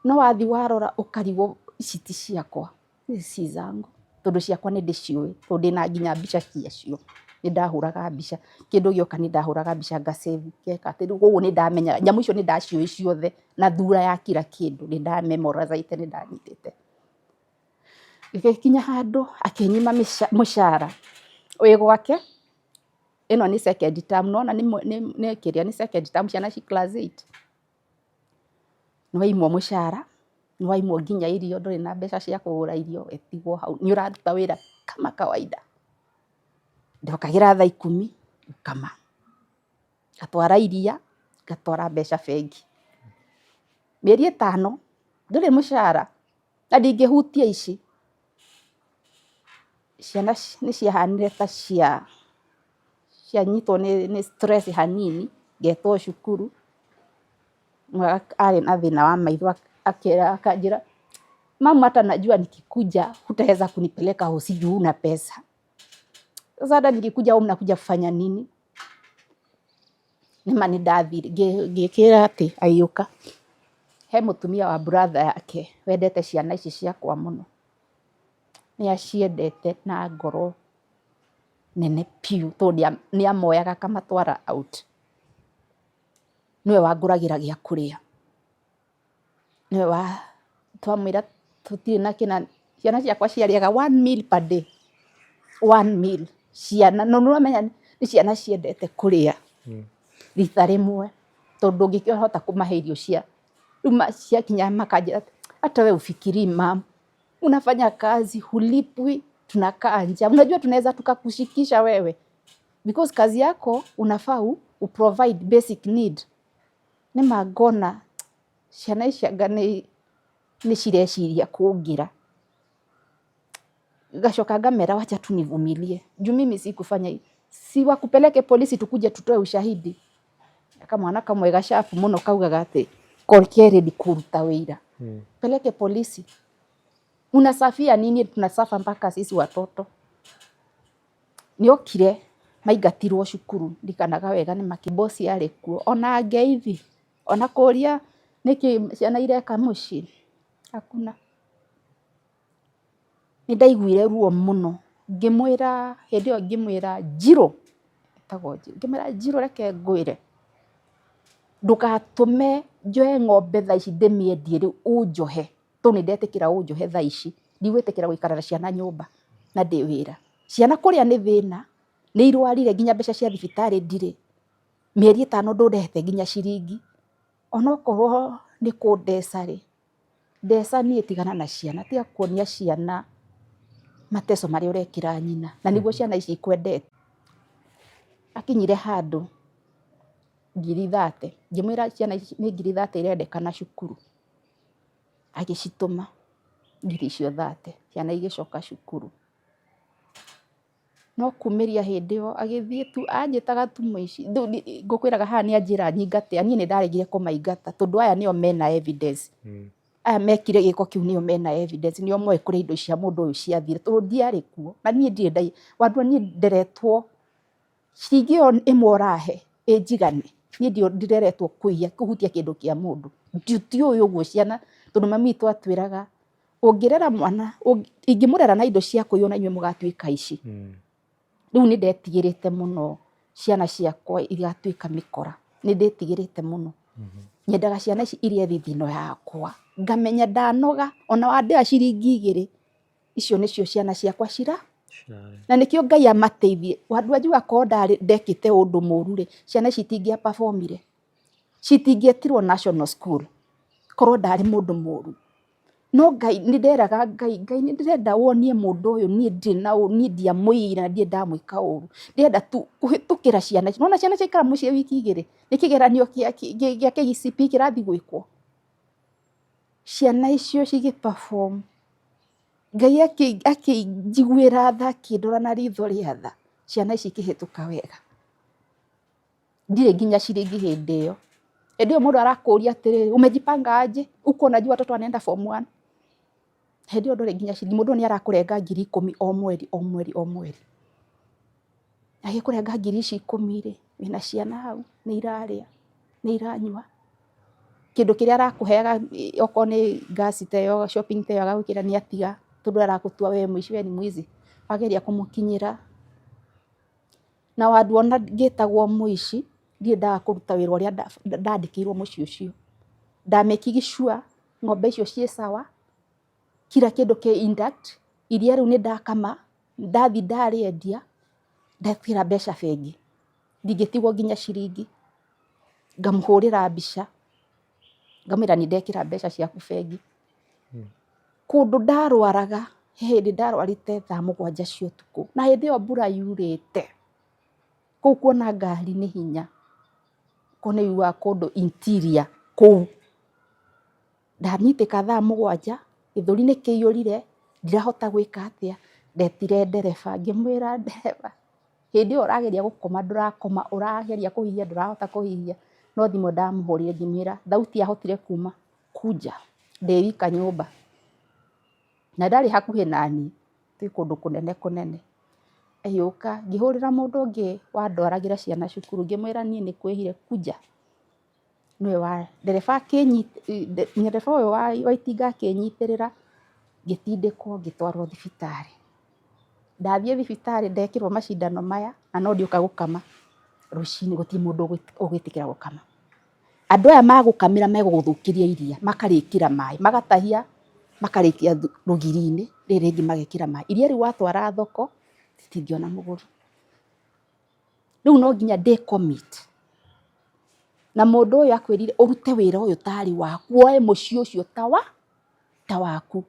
No wathi warora ũkarigwo ici ti ciakwa, ici si zangu. Tondũ ciakwa nĩ ndĩciũĩ tondũ ndĩna nginya mbica ciacio. Nĩ ndahũraga mbica kĩndũ gĩoka nĩ ndahũraga mbica nga save ngeka atĩ rĩu koguo nĩ ndamenyaga nyamũ icio nĩ ndaciũĩ ciothe na thura ya kila kĩndũ nĩ nda memorize nĩ ndanyitĩte. Gĩgĩkinya handũ akĩnyima mũcara wĩ gwake. Ĩno nĩ second term nĩwona nĩ kĩrĩa nĩ second term ciana ci class 8. Nĩ waimwo mũcara, nĩ waimwo nginya irio ndũrĩ na mbeca cia kũgũra irio wetigwo hau nĩ ũraruta wĩra kama kawaida. Ndokagĩra thaa 10 ngama. Ngatwara iria, ngatwara mbeca bengi. Mĩeri 5 ndũrĩ mũcara na ndingĩhutia ici. Ciana nĩ ciahanire ta cianyitwo nĩ stress hanini ngetwo cukuru. Arĩ na thĩna wa maitho akanjĩra mama, hata najua nikikuja hutaweza kunipeleka hosi juu huna pesa. Sasa hata nikikuja wewe mnakuja kufanya nini? Nĩma nĩ ndathire ngĩkĩra atĩ agĩũka. He mũtumia wa brother yake wendete ciana ici ciakwa mũno. Nĩ aciendete na ngoro nene biũ tondũ nĩ amoyaga akamatwara out. Nĩwe wangũragĩra gĩa kũrĩa. Nĩwe wa twamwĩra tũtirĩ na kĩna ciana ciakwa ciarĩaga one meal per day. One meal. Ciana no nĩũramenya nĩ ciana ciendete kũrĩa rita rĩmwe tondũ ndũngĩkĩhota kũmahe irio cia rĩu ciakinya makanjĩra hata we ufikirii mam, unafanya kazi hulipwi, tunakaa njaa. Unajua tunaweza tukakushikisha wewe because kazi yako unafaa uprovide basic need. Nĩma ngona ciana ici anga nĩ cireciria kũngĩra. Ngacoka ngamera wacha tu nivumilie juu mimi sikufanya hivi, si wakupeleke polisi tukuje tutoe ushahidi. Kamwana kamwe gacabu mũno kaugaga atĩ ke ready kũruta wĩira. Peleke polisi. Unasafia nini? Tunasafa mpaka sisi watoto. Nĩokire maingatirwo cukuru ndirikanaga wega nĩ makibosi arĩ kuo ona ngeithi ona kũria nĩkĩ ciana ireka mũciĩ hakuna. Nĩ ndaiguire ruo mũno ngĩmwĩra hĩndĩ ĩyo ngĩmwĩra Njirũ, etagwo Njirũ, ngĩmwĩra Njirũ reke ngwĩre ndũgatũme njoe ng'ombe thaa ici ndĩmĩendie rĩu ũnjohe tondũ nĩ ndetĩkĩra ũnjohe thaa ici ndigwĩtĩkĩra gũikara na ciana nyũmba na ndĩ wĩra. Ciana kũrĩa nĩ thĩna, nĩ irwarire nginya mbeca cia thibitarĩ ndirĩ. Mĩeri 5 ndũndehete nginya ciringi. Onokorwo nĩ kũndeca rĩ, ndeca niĩ tigana na ciana, tiga kuonia ciana mateso marĩa ũrekĩra nyina, na nĩguo ciana ici ikwendete. Akinyire handũ 30,000, ngĩmwĩra ciana ici nĩ 30,000 irendekana cukuru. Agĩcitũma ngiri icio 30, ciana igĩcoka cukuru. No kumĩria hĩndĩ ĩyo agĩthiĩ tu anjĩtaga tu mũici, rĩu ngũkwĩraga haha nĩ anjĩra nyingate, niĩ nĩ ndaregire kũmaingata tondũ aya nĩo mena evidence. Aya mekire gĩko kĩu nĩo mena evidence, nĩo moĩ kũrĩa indo cia mũndũ ũyũ ciathire tondũ ndiarĩ kuo. Na niĩ ndirĩ ndaiya, wandua niĩ nderetwo ciringi ĩyo ĩmwe ũrahe ĩnjigane, niĩ ndireretwo kũiya, kũhutia kĩndũ kĩa mũndũ. Ndiũĩ ũguo ciana, tondũ mami witũ atwĩraga ũngĩrera mwana, ingĩmũrera na indo cia kũiywo na inyuĩ mũgatuĩka aici. Rĩu nĩ ndetigĩrĩte mũno ciana ciakwa igatuĩka mĩkora, nĩ ndĩtigĩrĩte mũno. Nyendaga ciana ici irĩe thithino yakwa, ngamenya ndanoga ona wandĩha ciringi 2, icio nĩcio ciana ciakwa cira na nĩkĩo Ngai amateithie. Wandua njuga korwo ndarĩ ndekĩte ũndũ mũru rĩ, ciana ici itingĩa perform ire, citingĩetirwo national school korwo ndarĩ mũndũ mũru. No Ngai nĩ nderaga Ngai, Ngai nĩ ndĩrenda wonie mũndũ ũyũ niĩ ndirĩ na ũru, niĩ ndiamũiyĩire na ndirĩ ndamwĩka ũru. Ndĩrenda tu kũhĩtũkĩra ciana ici. Nĩwona ciana ciaikara mũciĩ wiki 2 nĩ kĩgeranio gĩa KCPE kĩrathiĩ gwĩkwo. Ciana icio cigĩ perform, Ngai akĩnjiguĩra tha, akĩndora na ritho rĩa tha, ciana ici ikĩhĩtũka wega. Ndirĩ nginya ciringi hĩndĩ ĩyo. Hĩndĩ ĩyo mũndũ arakũria atĩrĩrĩ, umejipanga aje? Huku unajua watoto wanaenda form one. Hĩndĩ ĩyo ndũrĩ nginya ciringi, mũndũ ũyũ nĩ arakũrenga 10,000 o mweri o mweri o mweri. Agĩkũrenga ngiri ici 10 rĩ, wĩna ciana hau, nĩ irarĩa, nĩ iranyua. Kĩndũ kĩrĩa arakũheaga okorwo nĩ ngasi ta ĩyo, shopping ta ĩyo agagwĩkĩra nĩ atiga, tondũ arakũtua we mũici, we ni mwizi. Wageria kũmũkinyĩra, na wanduona ngĩtagwo mũici, ndirĩ ndaga kũruta wĩra ũrĩa ndandĩkĩirwo mũciĩ ũcio. Nda make sure ng'ombe icio ciĩ sawa, kila kĩndũ kĩ intact, iria rĩu nĩ ndakama, ndathiĩ ndarĩendia, ndekĩra mbeca bengi, ndingĩtigwo nginya ciringi. Ngamũhũrĩra mbica, ngamwĩra nĩ ndekĩra mbeca ciaku bengi. Kũndũ ndarwaraga, he hĩndĩ ndarwarĩte thaa 7 cia ũtukũ, na hĩndĩ ĩyo mbura yurĩte, kũu kuona ngari nĩ hinya, kũu nĩ ũiguaga kũndũ interior kũu. Ndanyitĩka thaa 7, gĩthũri nĩ kĩiyũrire, ndirahota gwĩka atĩa, ndetire ndereba, ngĩmwĩra ndereba, hĩndĩ ĩyo ũrageria gũkoma ndũrakoma, ũrageria kũhihia ndũrahota kũhihia, no thimũ ndamũhũrĩire ngĩmwĩra thauti yahotire kuma kuja ndĩ wika nyũmba, na ndarĩ hakuhĩ naniĩ, twĩ kũndũ kũnene kũnene. Agĩũka, ngĩhũrĩra mũndũ ũngĩ wandwaragĩra ciana cukuru, ngĩmwĩra niĩ nĩ kwĩhire kuja. Nĩwe wa ndereba ndereba ũyũ wa itinga akĩnyitĩrĩra, ngĩtindĩkwo ngĩtwarwo thibitarĩ. Ndathiĩ thibitarĩ ndekĩrwo macindano maya, na no ndĩũka gũkama rũcinĩ, gũtirĩ mũndũ ũgwĩtĩkĩra gũkama. Andũ aya magũkamĩra megũgũthũkĩria iria, makarĩkĩra maĩ, magatahia makarĩkia rũgiri-inĩ, rĩrĩ rĩngĩ magekĩra maĩ. Iria rĩu watwara thoko, rĩtingĩona mũgũri. Rĩu no nginya ndĩ commit. Na mũndũ ũyũ akwĩrire ũrute wĩra ũyũ tarĩ waku, woe mũciĩ ũcio ta waku.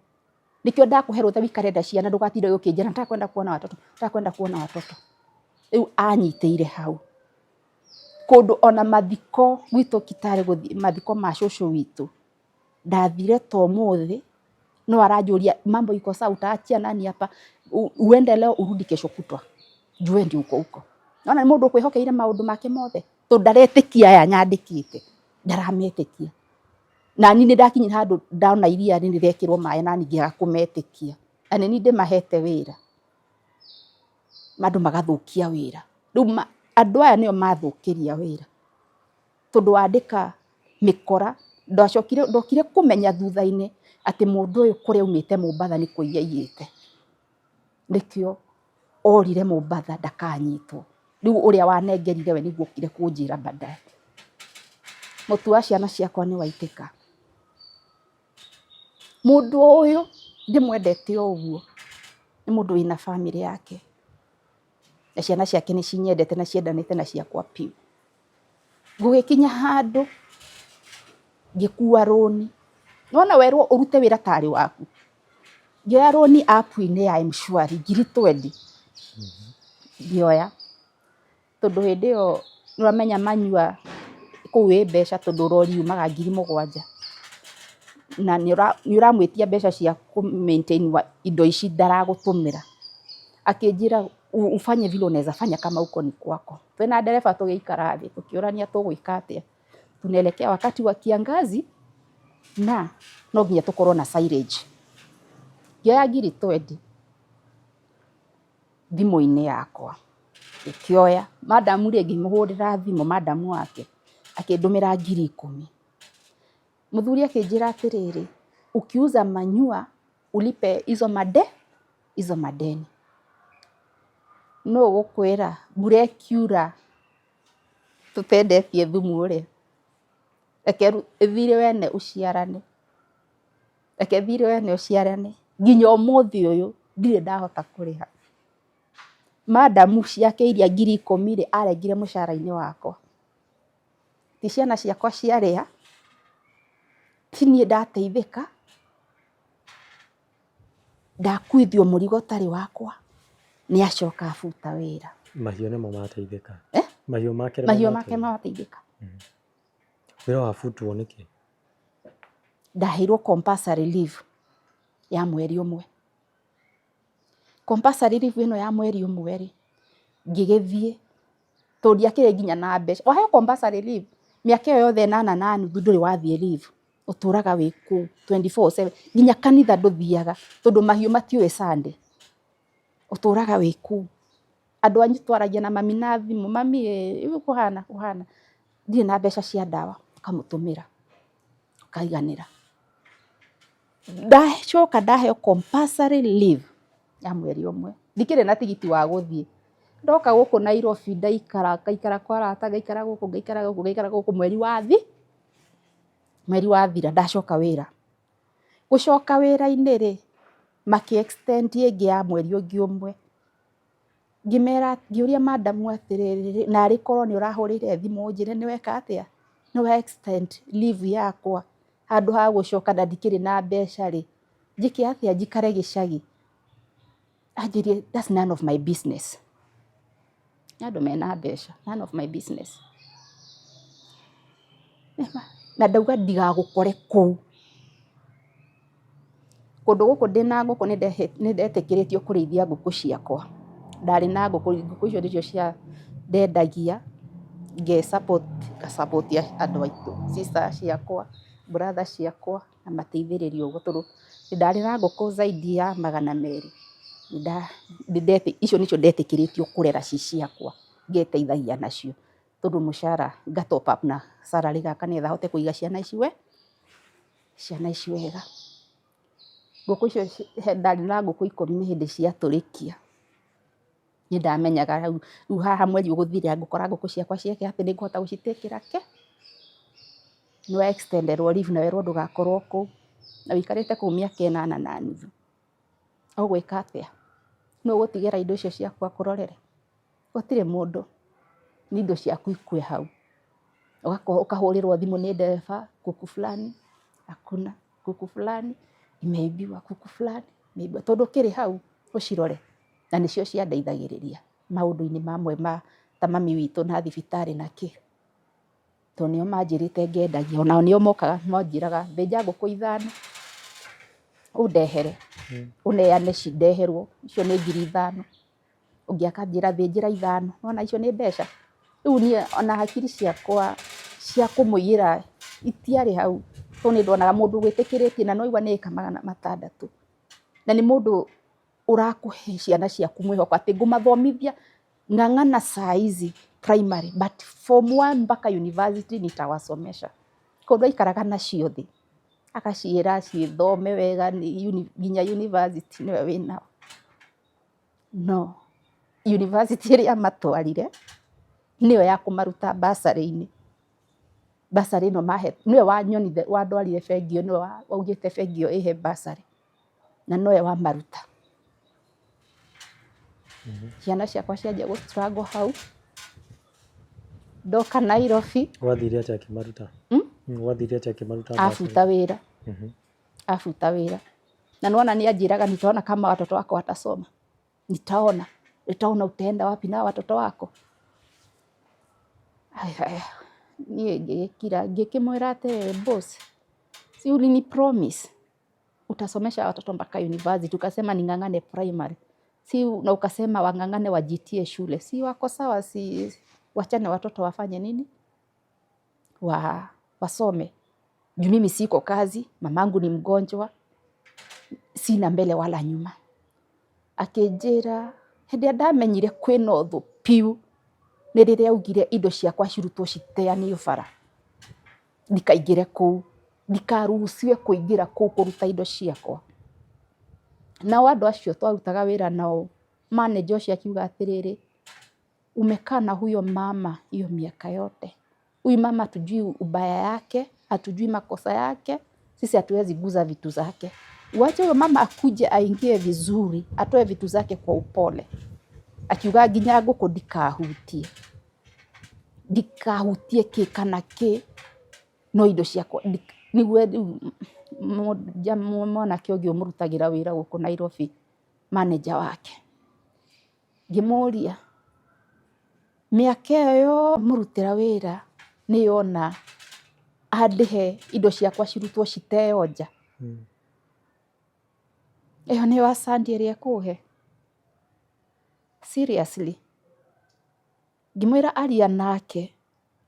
Nĩkĩo ndakũhe rũtha wĩikare na ciana ndũgatinde ũkĩnjĩra nataka kwenda kuona watoto, nataka kwenda kuona watoto. Rĩu anyitĩire hau. Kũndũ ona mathiko gwitũ Kitale gũthiĩ mathiko ma cũcũ witũ, ndathire ta ũmũthĩ, no aranjũria mambo iko sawa utaachia nani hapa uende leo urudi kesho kutwa juu wewe ndio uko huko. Nona nĩ mũndũ ũkwĩhokeire maũndũ make mothe, tondũ ndaretĩkia aya nyandĩkĩte, ndarametĩkia. Nani nĩ ndakinyire handũ ndona iria nĩ rĩrekĩrwo maĩ nani ngĩaga kũmetĩkia. Na nĩ niĩ ndĩmahete wĩra, andũ magathũkia wĩra. Rĩu andũ aya nĩo mathũkĩria wĩra, tondũ wandĩka mĩkora, ndacokire ndokire kũmenya thutha-inĩ atĩ mũndũ ũyũ kũrĩa aumĩte Mombatha nĩ kũiya aiyĩte. Nĩkĩo orire Mombatha ndakanyitwo. Rĩu ũrĩa wanengerire we nĩguo okire kũnjĩra baadaye. Mũtu wa ciana ciakwa nĩ waitĩka. Mũndũ ũyũ ndĩmwendete o ũguo, nĩ mũndũ wĩna bamĩrĩ yake. Na ciana ciake nĩ cinyendete na ciendanĩte na ciakwa piũ. Gũgĩkinya handũ ngĩkua rũni. Nĩwona werwo ũrute wĩra tarĩ waku. Ngĩoya rũni app-inĩ ya M-Shwari 20,000. Ngĩoya tondũ hĩndĩ ĩyo nĩũramenya manyua kũu ĩ mbeca tondũ rori yumaga 7,000. Na nĩ ũramwĩtia mbeca cia kũ maintain indo ici ndaragũtũmĩra. Akĩnjĩra ufanye vile unaweza fanya kama huko ni kwako. Twĩna ndereba tũgĩikara thĩ tũkĩũrania tũgwĩka atĩa. Tunaelekea wakati wa kiangazi na no nginya tũkorwo na silage. Ngĩoya 20,000 thimũ-inĩ yakwa, ngĩkĩoya. Madam rĩ, ngĩmũhũrĩra thimũ madam wake akĩndũmĩra 10,000. Mũthuri akĩnjĩra atĩrĩrĩ, ukiuza manure ulipe hizo made hizo madeni. Nũ ũgũkwĩra mbura ĩkiura tũtendetie thumu ũrĩa, reke thirĩ wene ũciarane, reke thirĩ wene ũciarane. Nginya ũmũthĩ ũyũ ndirĩ ndahota kũrĩha. Madam ciake iria 10,000 rĩ, arengire mũcara-inĩ wakwa. Ti ciana ciakwa ciarĩa, ti niĩ ndateithĩka, ndakuithio mũrigo ũtarĩ wakwa, nĩ acoka abuta wĩra. Mahiũ nĩmo mateithĩka. Eh? Mahiũ make nĩmo Mahiũ make mateithĩka. Wĩra wabutwo nĩkĩ? Ndaheirwo compulsory leave ya mweri ũmwe. Compulsory leave ĩno ya mweri ũmwe rĩ, ngĩgĩthiĩ tondũ ndiakĩrĩ nginya na mbeca. Waheo compulsory leave mĩaka ĩyo yothe 8.5 ndũrĩ wathiĩ leave, ũtũraga wĩ kũu 24/7 nginya kanitha ndũthiaga tondũ mahiũ matiũĩ Sunday, ũtũraga wĩ kũu. Andũ anyu twaragia na mami na thimũ, mami ĩ rĩu kũhana kũhana, ndirĩ na mbeca cia ndawa, ũkamũtũmĩra ũkaiganĩra. Ndacoka ndaheo compulsory leave ya mweri ũmwe, ndikĩrĩ na tigiti wa gũthiĩ. Ndoka gũkũ Nairobi ndaikara, ngaikara kwa arata, ngaikara gũkũ, ngaikara gũkũ, ngaikara gũkũ, mweri wathira ndacoka wĩra. Gũcoka wĩra-inĩ rĩ, makĩ extend ĩngĩ ya mweri ũngĩ ũmwe. Ngĩmera, ngĩũria madam atĩrĩrĩ, narĩ korwo nĩ ũrahũrĩire thimũ ũnjĩre nĩ weka atĩa, nĩ wa extend leave yakwa handũ ha gũcoka na ndikĩrĩ na mbeca rĩ, njĩke atĩa njikare gĩcagi? Anjĩrire that's none of my business. Nĩ andũ mena mbeca, none of my business. Na ndauga ndigagũkore kũu. Kũndũ gũkũ ndĩna ngũkũ nĩ ndetĩkĩrĩtio kũrĩithia ngũkũ ciakwa. Ndarĩ na ngũkũ, ngũkũ icio nĩcio cia ndendagia nge support, nga support andũ aitũ, sister ciakwa, brother ciakwa na mateithĩrĩrio ũguo tondũ ndarĩ na ngũkũ zaidi ya 200. Icio nĩcio ndetĩkĩrĩtio kũrera ci ciakwa, ngeteithagia nacio tondũ mũcara nga top up na salary gaka nĩgetha hote kũiga ciana ici we, ciana ici wega. Ngũkũ icio ndarĩ na ngũkũ 10 nĩ hĩndĩ ciatũrĩkia. Nĩ ndamenyaga rĩu haha mweri ũgũthira ngũkora ngũkũ ciakwa cieka atĩ nĩ ngũhota gũcitakĩra care. Nĩ wa extenderwo leave na werwo ndũgakorwo kũu, na ũikarĩte kũu mĩaka 8.5. Ũgwĩka atĩa? Nũ ũgũtigĩra indo icio ciaku akũrorere? Gũtirĩ mũndũ, nĩ indo ciaku ikue hau. Ũkahũrĩrwo thimũ nĩ ndereba, kuku fulani hakuna, kuku fulani imeibiwa, kuku fulani imeibiwa, tondũ ũkĩrĩ hau ũcirore. Na nĩcio ciandeithagĩrĩria maũndũ-inĩ mamwe ma ta mami witũ na thibitarĩ na kĩ. Tondũ nĩo manjĩrĩte ngendagia, onao nĩo mokaga manjĩraga thĩnja ngũkũ 5 ũndehere, ũneane cindeherwo, icio nĩ 5,000. Ũngĩ akanjĩra thĩnjĩra 5, nĩwona icio nĩ mbeca. Rĩu niĩ ona hakiri ciakwa cia kũmũiyĩra itiarĩ hau, tondũ nĩ ndonaga mũndũ wĩtĩkĩrĩtie na nĩwaigua nĩ ĩka 600. Na nĩ mũndũ ũrakũhe ciana ciaku mwĩhoko atĩ ngũmathomithia ng'ang'ana saa hizi primary but form 1 mpaka university nitawasomesha. Koguo aikaraga nacio thĩ agaciĩra cithome wega nginya university nĩwe wĩnao. No university ĩrĩa amatwarire nĩyo ya kũmaruta bursary-inĩ. Bursary ĩno mahetwo nĩwe wanyonire wandwarire bengi ĩyo nĩwe waugĩte bengi ĩyo ĩhe bursary na nowe wamaruta. Ciana ciakwa cianjia gũ struggle hau. Ndoka Nairobi. Gwathire atĩa akĩmaruta? Gwathire atĩa akĩmaruta? Abuta wĩra. Abuta wĩra. Na nĩwona nĩ anjĩraga, "Nitaona kama watoto wako watasoma. Nitaona. Nitaona utaenda wapi na watoto wako." Aya, niĩ ngĩgĩkira, ngĩkĩmwĩra atĩrĩrĩ, "Boss, si ulini promise utasomesha watoto mpaka university, ukasema ning'ang'ane primary. Si na ukasema wang'ang'ane wajitie shule. Si wako sawa, si wachane watoto wafanye nini? Wasome. Juu mimi siko kazi, mamangu ni mgonjwa, sina mbele wala nyuma." Akĩnjĩra hĩndĩ ĩrĩa ndamenyire kwĩna ũthũ piũ nĩ rĩrĩa augire indo ciakwa cirutwo citeanio bara, ndikaingĩre kũu, ndikaruhusiwe kũingĩra kũu kũruta indo ciakwa. Nao andũ acio twarutaga wĩra nao, manager ũcio akiuga atĩrĩrĩ, "Umekaa na huyo mama hiyo miaka yote, huyu mama hatujui ubaya yake, hatujui makosa yake, sisi hatuwezi guza vitu zake. Wache huyo mama akuje aingie vizuri, atoe vitu zake kwa upole." Akiuga nginya ngũkũ ndikahutie, ndikahutie kĩ kana kĩ, no indo ciakwa nĩguo rĩu mwanake ũngĩ ũmũrutagĩra wĩra gũkũ Nairobi, manager wake. Ngĩmũria, mĩaka ĩyo mũrutĩra wĩra nĩyona andĩhe indo ciakwa cirutwo citeo nja? Ĩyo nĩyo asandi ĩrĩa ĩkũhe? Seriously? Ngĩmwĩra aria nake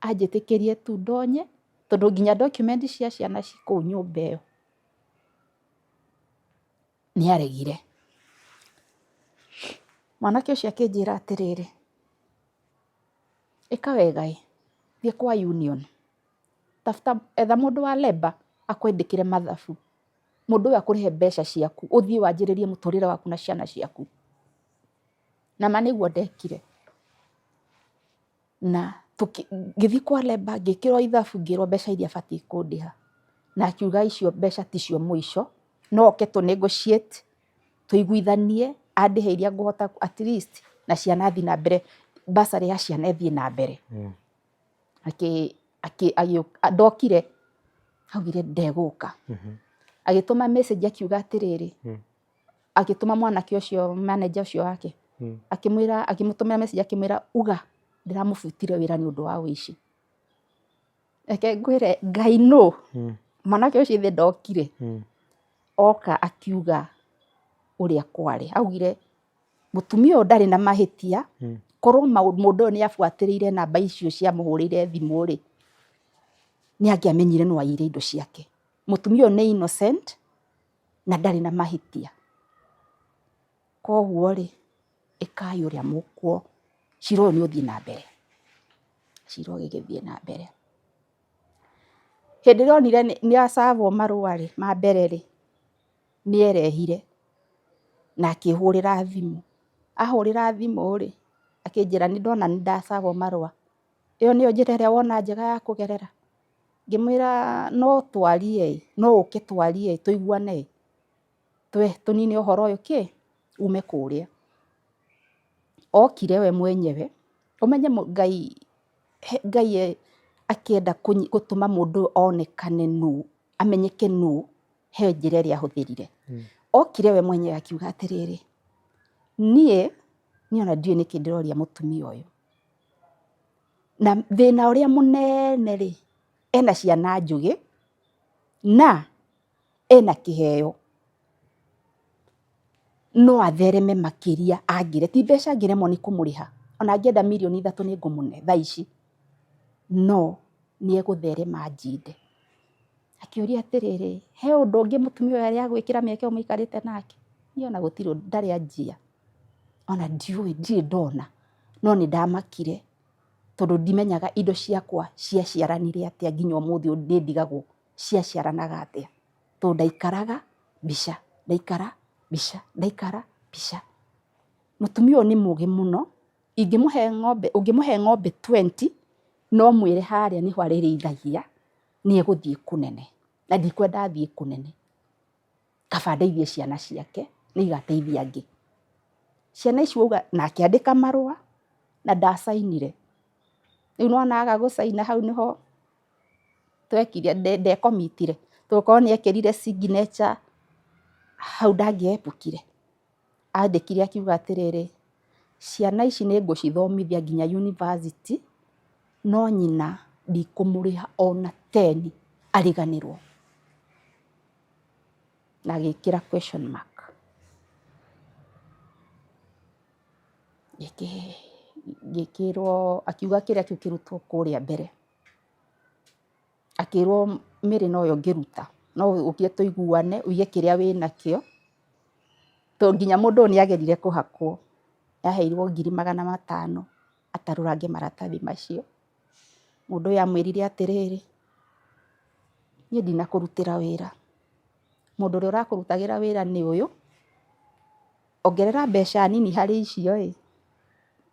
anjĩtĩkĩrie tu ndonye, tondũ nginya document cia ciana ci kũu nyũmba ĩyo. Nĩ aregire. Mwanake ũcio akĩnjĩra atĩrĩrĩ, "Ĩka wega ĩ, thiĩ kwa union, tafuta, etha mũndũ wa labour akwandĩkĩre mathabu, mũndũ ũyũ akũrĩhe mbeca ciaku, ũthiĩ wanjĩrĩrie mũtũrĩre waku na ciana ciaku." Na ma nĩguo ndekire. Na ngĩthiĩ kwa labour, ngĩkĩrwo ithabu, ngĩrwo mbeca iria batiĩ kũndĩha. Na akiuga icio mbeca ticio mũico, no oke tũ negotiate, tũiguithanie, andĩhe iria ngũhota at least na ciana thiĩ na mbere, bursary ya ciana ĩthiĩ na mbere. Ndokire, augire ndegũka. Agĩtũma message akiuga atĩrĩrĩ, agĩtũma mwanake ũcio, manager ũcio wake, akĩmwĩra, akĩmũtũmĩra message akĩmwĩra, "Uga ndĩramũbutire wĩra nĩ ũndũ wa ũici." Reke ngwĩre Ngai nũ, mwanake ũcio ithe ndokire. Oka akiuga ũrĩa kwarĩ. Augire mũtumia ũyũ ndarĩ na mahĩtia, korwo mũndũ ũyũ nĩ abuatĩrĩire namba icio ciamũhũrĩire thimũ rĩ, nĩ angĩamenyire no aiyire indo ciake. Mũtumia ũyũ nĩ innocent na ndarĩ na mahĩtia. Koguo rĩ, ĩkai ũrĩa mũkuo, cira ũyũ nĩ ũthiĩ na mbere. Cira ũgĩgĩthiĩ na mbere. Hĩndĩ ĩrĩa onire nĩ acabwo marũa rĩ, ma mbere rĩ, nĩ erehire na akĩhũrĩra thimũ. Ahũrĩra thimũ rĩ, akĩnjĩra, "Nĩ ndona nĩ ndacabwo marũa. Ĩyo nĩyo njĩra ĩrĩa wona njega ya kũgerera?" Ngĩmwĩra no twarie ĩ, no ũke twarie ĩ, tũiguane ĩ, tũnine ũhoro ũyũ kĩ, ume kũrĩa. Okire we mwenyewe, ũmenye Ngai, Ngai akĩenda gũtũma mũndũ ũyũ onekane nũ, amenyeke nũ, he njĩra ĩrĩa ahũthĩrire. Okire we mwenyewe akiuga atĩrĩrĩ, "Niĩ ona ndiũĩ nĩkĩ ndĩroria mũtumia ũyũ. Na thĩna ũrĩa mũnene rĩ, ena ciana njũgĩ na ena kĩheo, no athereme makĩria angĩre, ti mbeca angĩremwo nĩ kũmũrĩha, ona angĩenda mirioni 3 nĩ ngũmũne thaa ici, no nĩ egũtherema anjinde." Akĩũria atĩrĩrĩ, "He ũndũ ũngĩ mũtumia ũyũ arĩ agwĩkĩra mĩaka ĩyo mũikarĩte nake?" Niĩ ona gũtirĩ ũndũ, ndarĩ anjia, ona ndiũĩ, ndirĩ ndona, no nĩ ndamakire tondũ ndimenyaga indo ciakwa ciaciaranire atĩa nginya ũmũthĩ ũyũ nĩ ndigagwo ciaciaranaga atĩa, tondũ ndaikaraga mbica, ndaikara mbica, ndaikara mbica. Mũtumia ũyũ nĩ mũgĩ mũno, ingĩmũhe ng'ombe, ũngĩmũhe ng'ombe 20 no mwĩre harĩa nĩho arĩrĩithagia, nĩ egũthiĩ kũnene, na ndikwenda athiĩ kũnene, kaba ndeithie ciana ciake nĩ igateithia angĩ. Ciana ici wauga na akĩandĩka marũa na ndacainire. Rĩu nĩwona aga gũcaina hau nĩho twekire ndekomitire. Tondũ nĩ ekĩrire signature hau ndangĩepukire. Andĩkire akiuga atĩrĩrĩ, ciana ici nĩ ngũcithomithia nginya university, no nyina ndikũmũrĩha ona teni ariganĩrwo. Na agĩkĩra question mark. Ngĩkĩrwo, akiuga kĩrĩa kĩu kĩrutwo kũrĩa mbere. Akĩrwo mĩrĩ noyo ngĩruta, no ũkire tũiguane, uige kĩrĩa wĩnakĩo. Tondũ nginya mũndũ ũyũ nĩ agerire kũhakwo, aheirwo 500,000 atarũrange maratathi macio. Mũndũ ũyũ amwĩrire atĩrĩrĩ, niĩ ndinakũrutĩra wĩra, mũndũ ũrĩa ũrakũrutagĩra wĩra nĩ ũyũ, ongerera mbeca nini harĩ icio ĩ,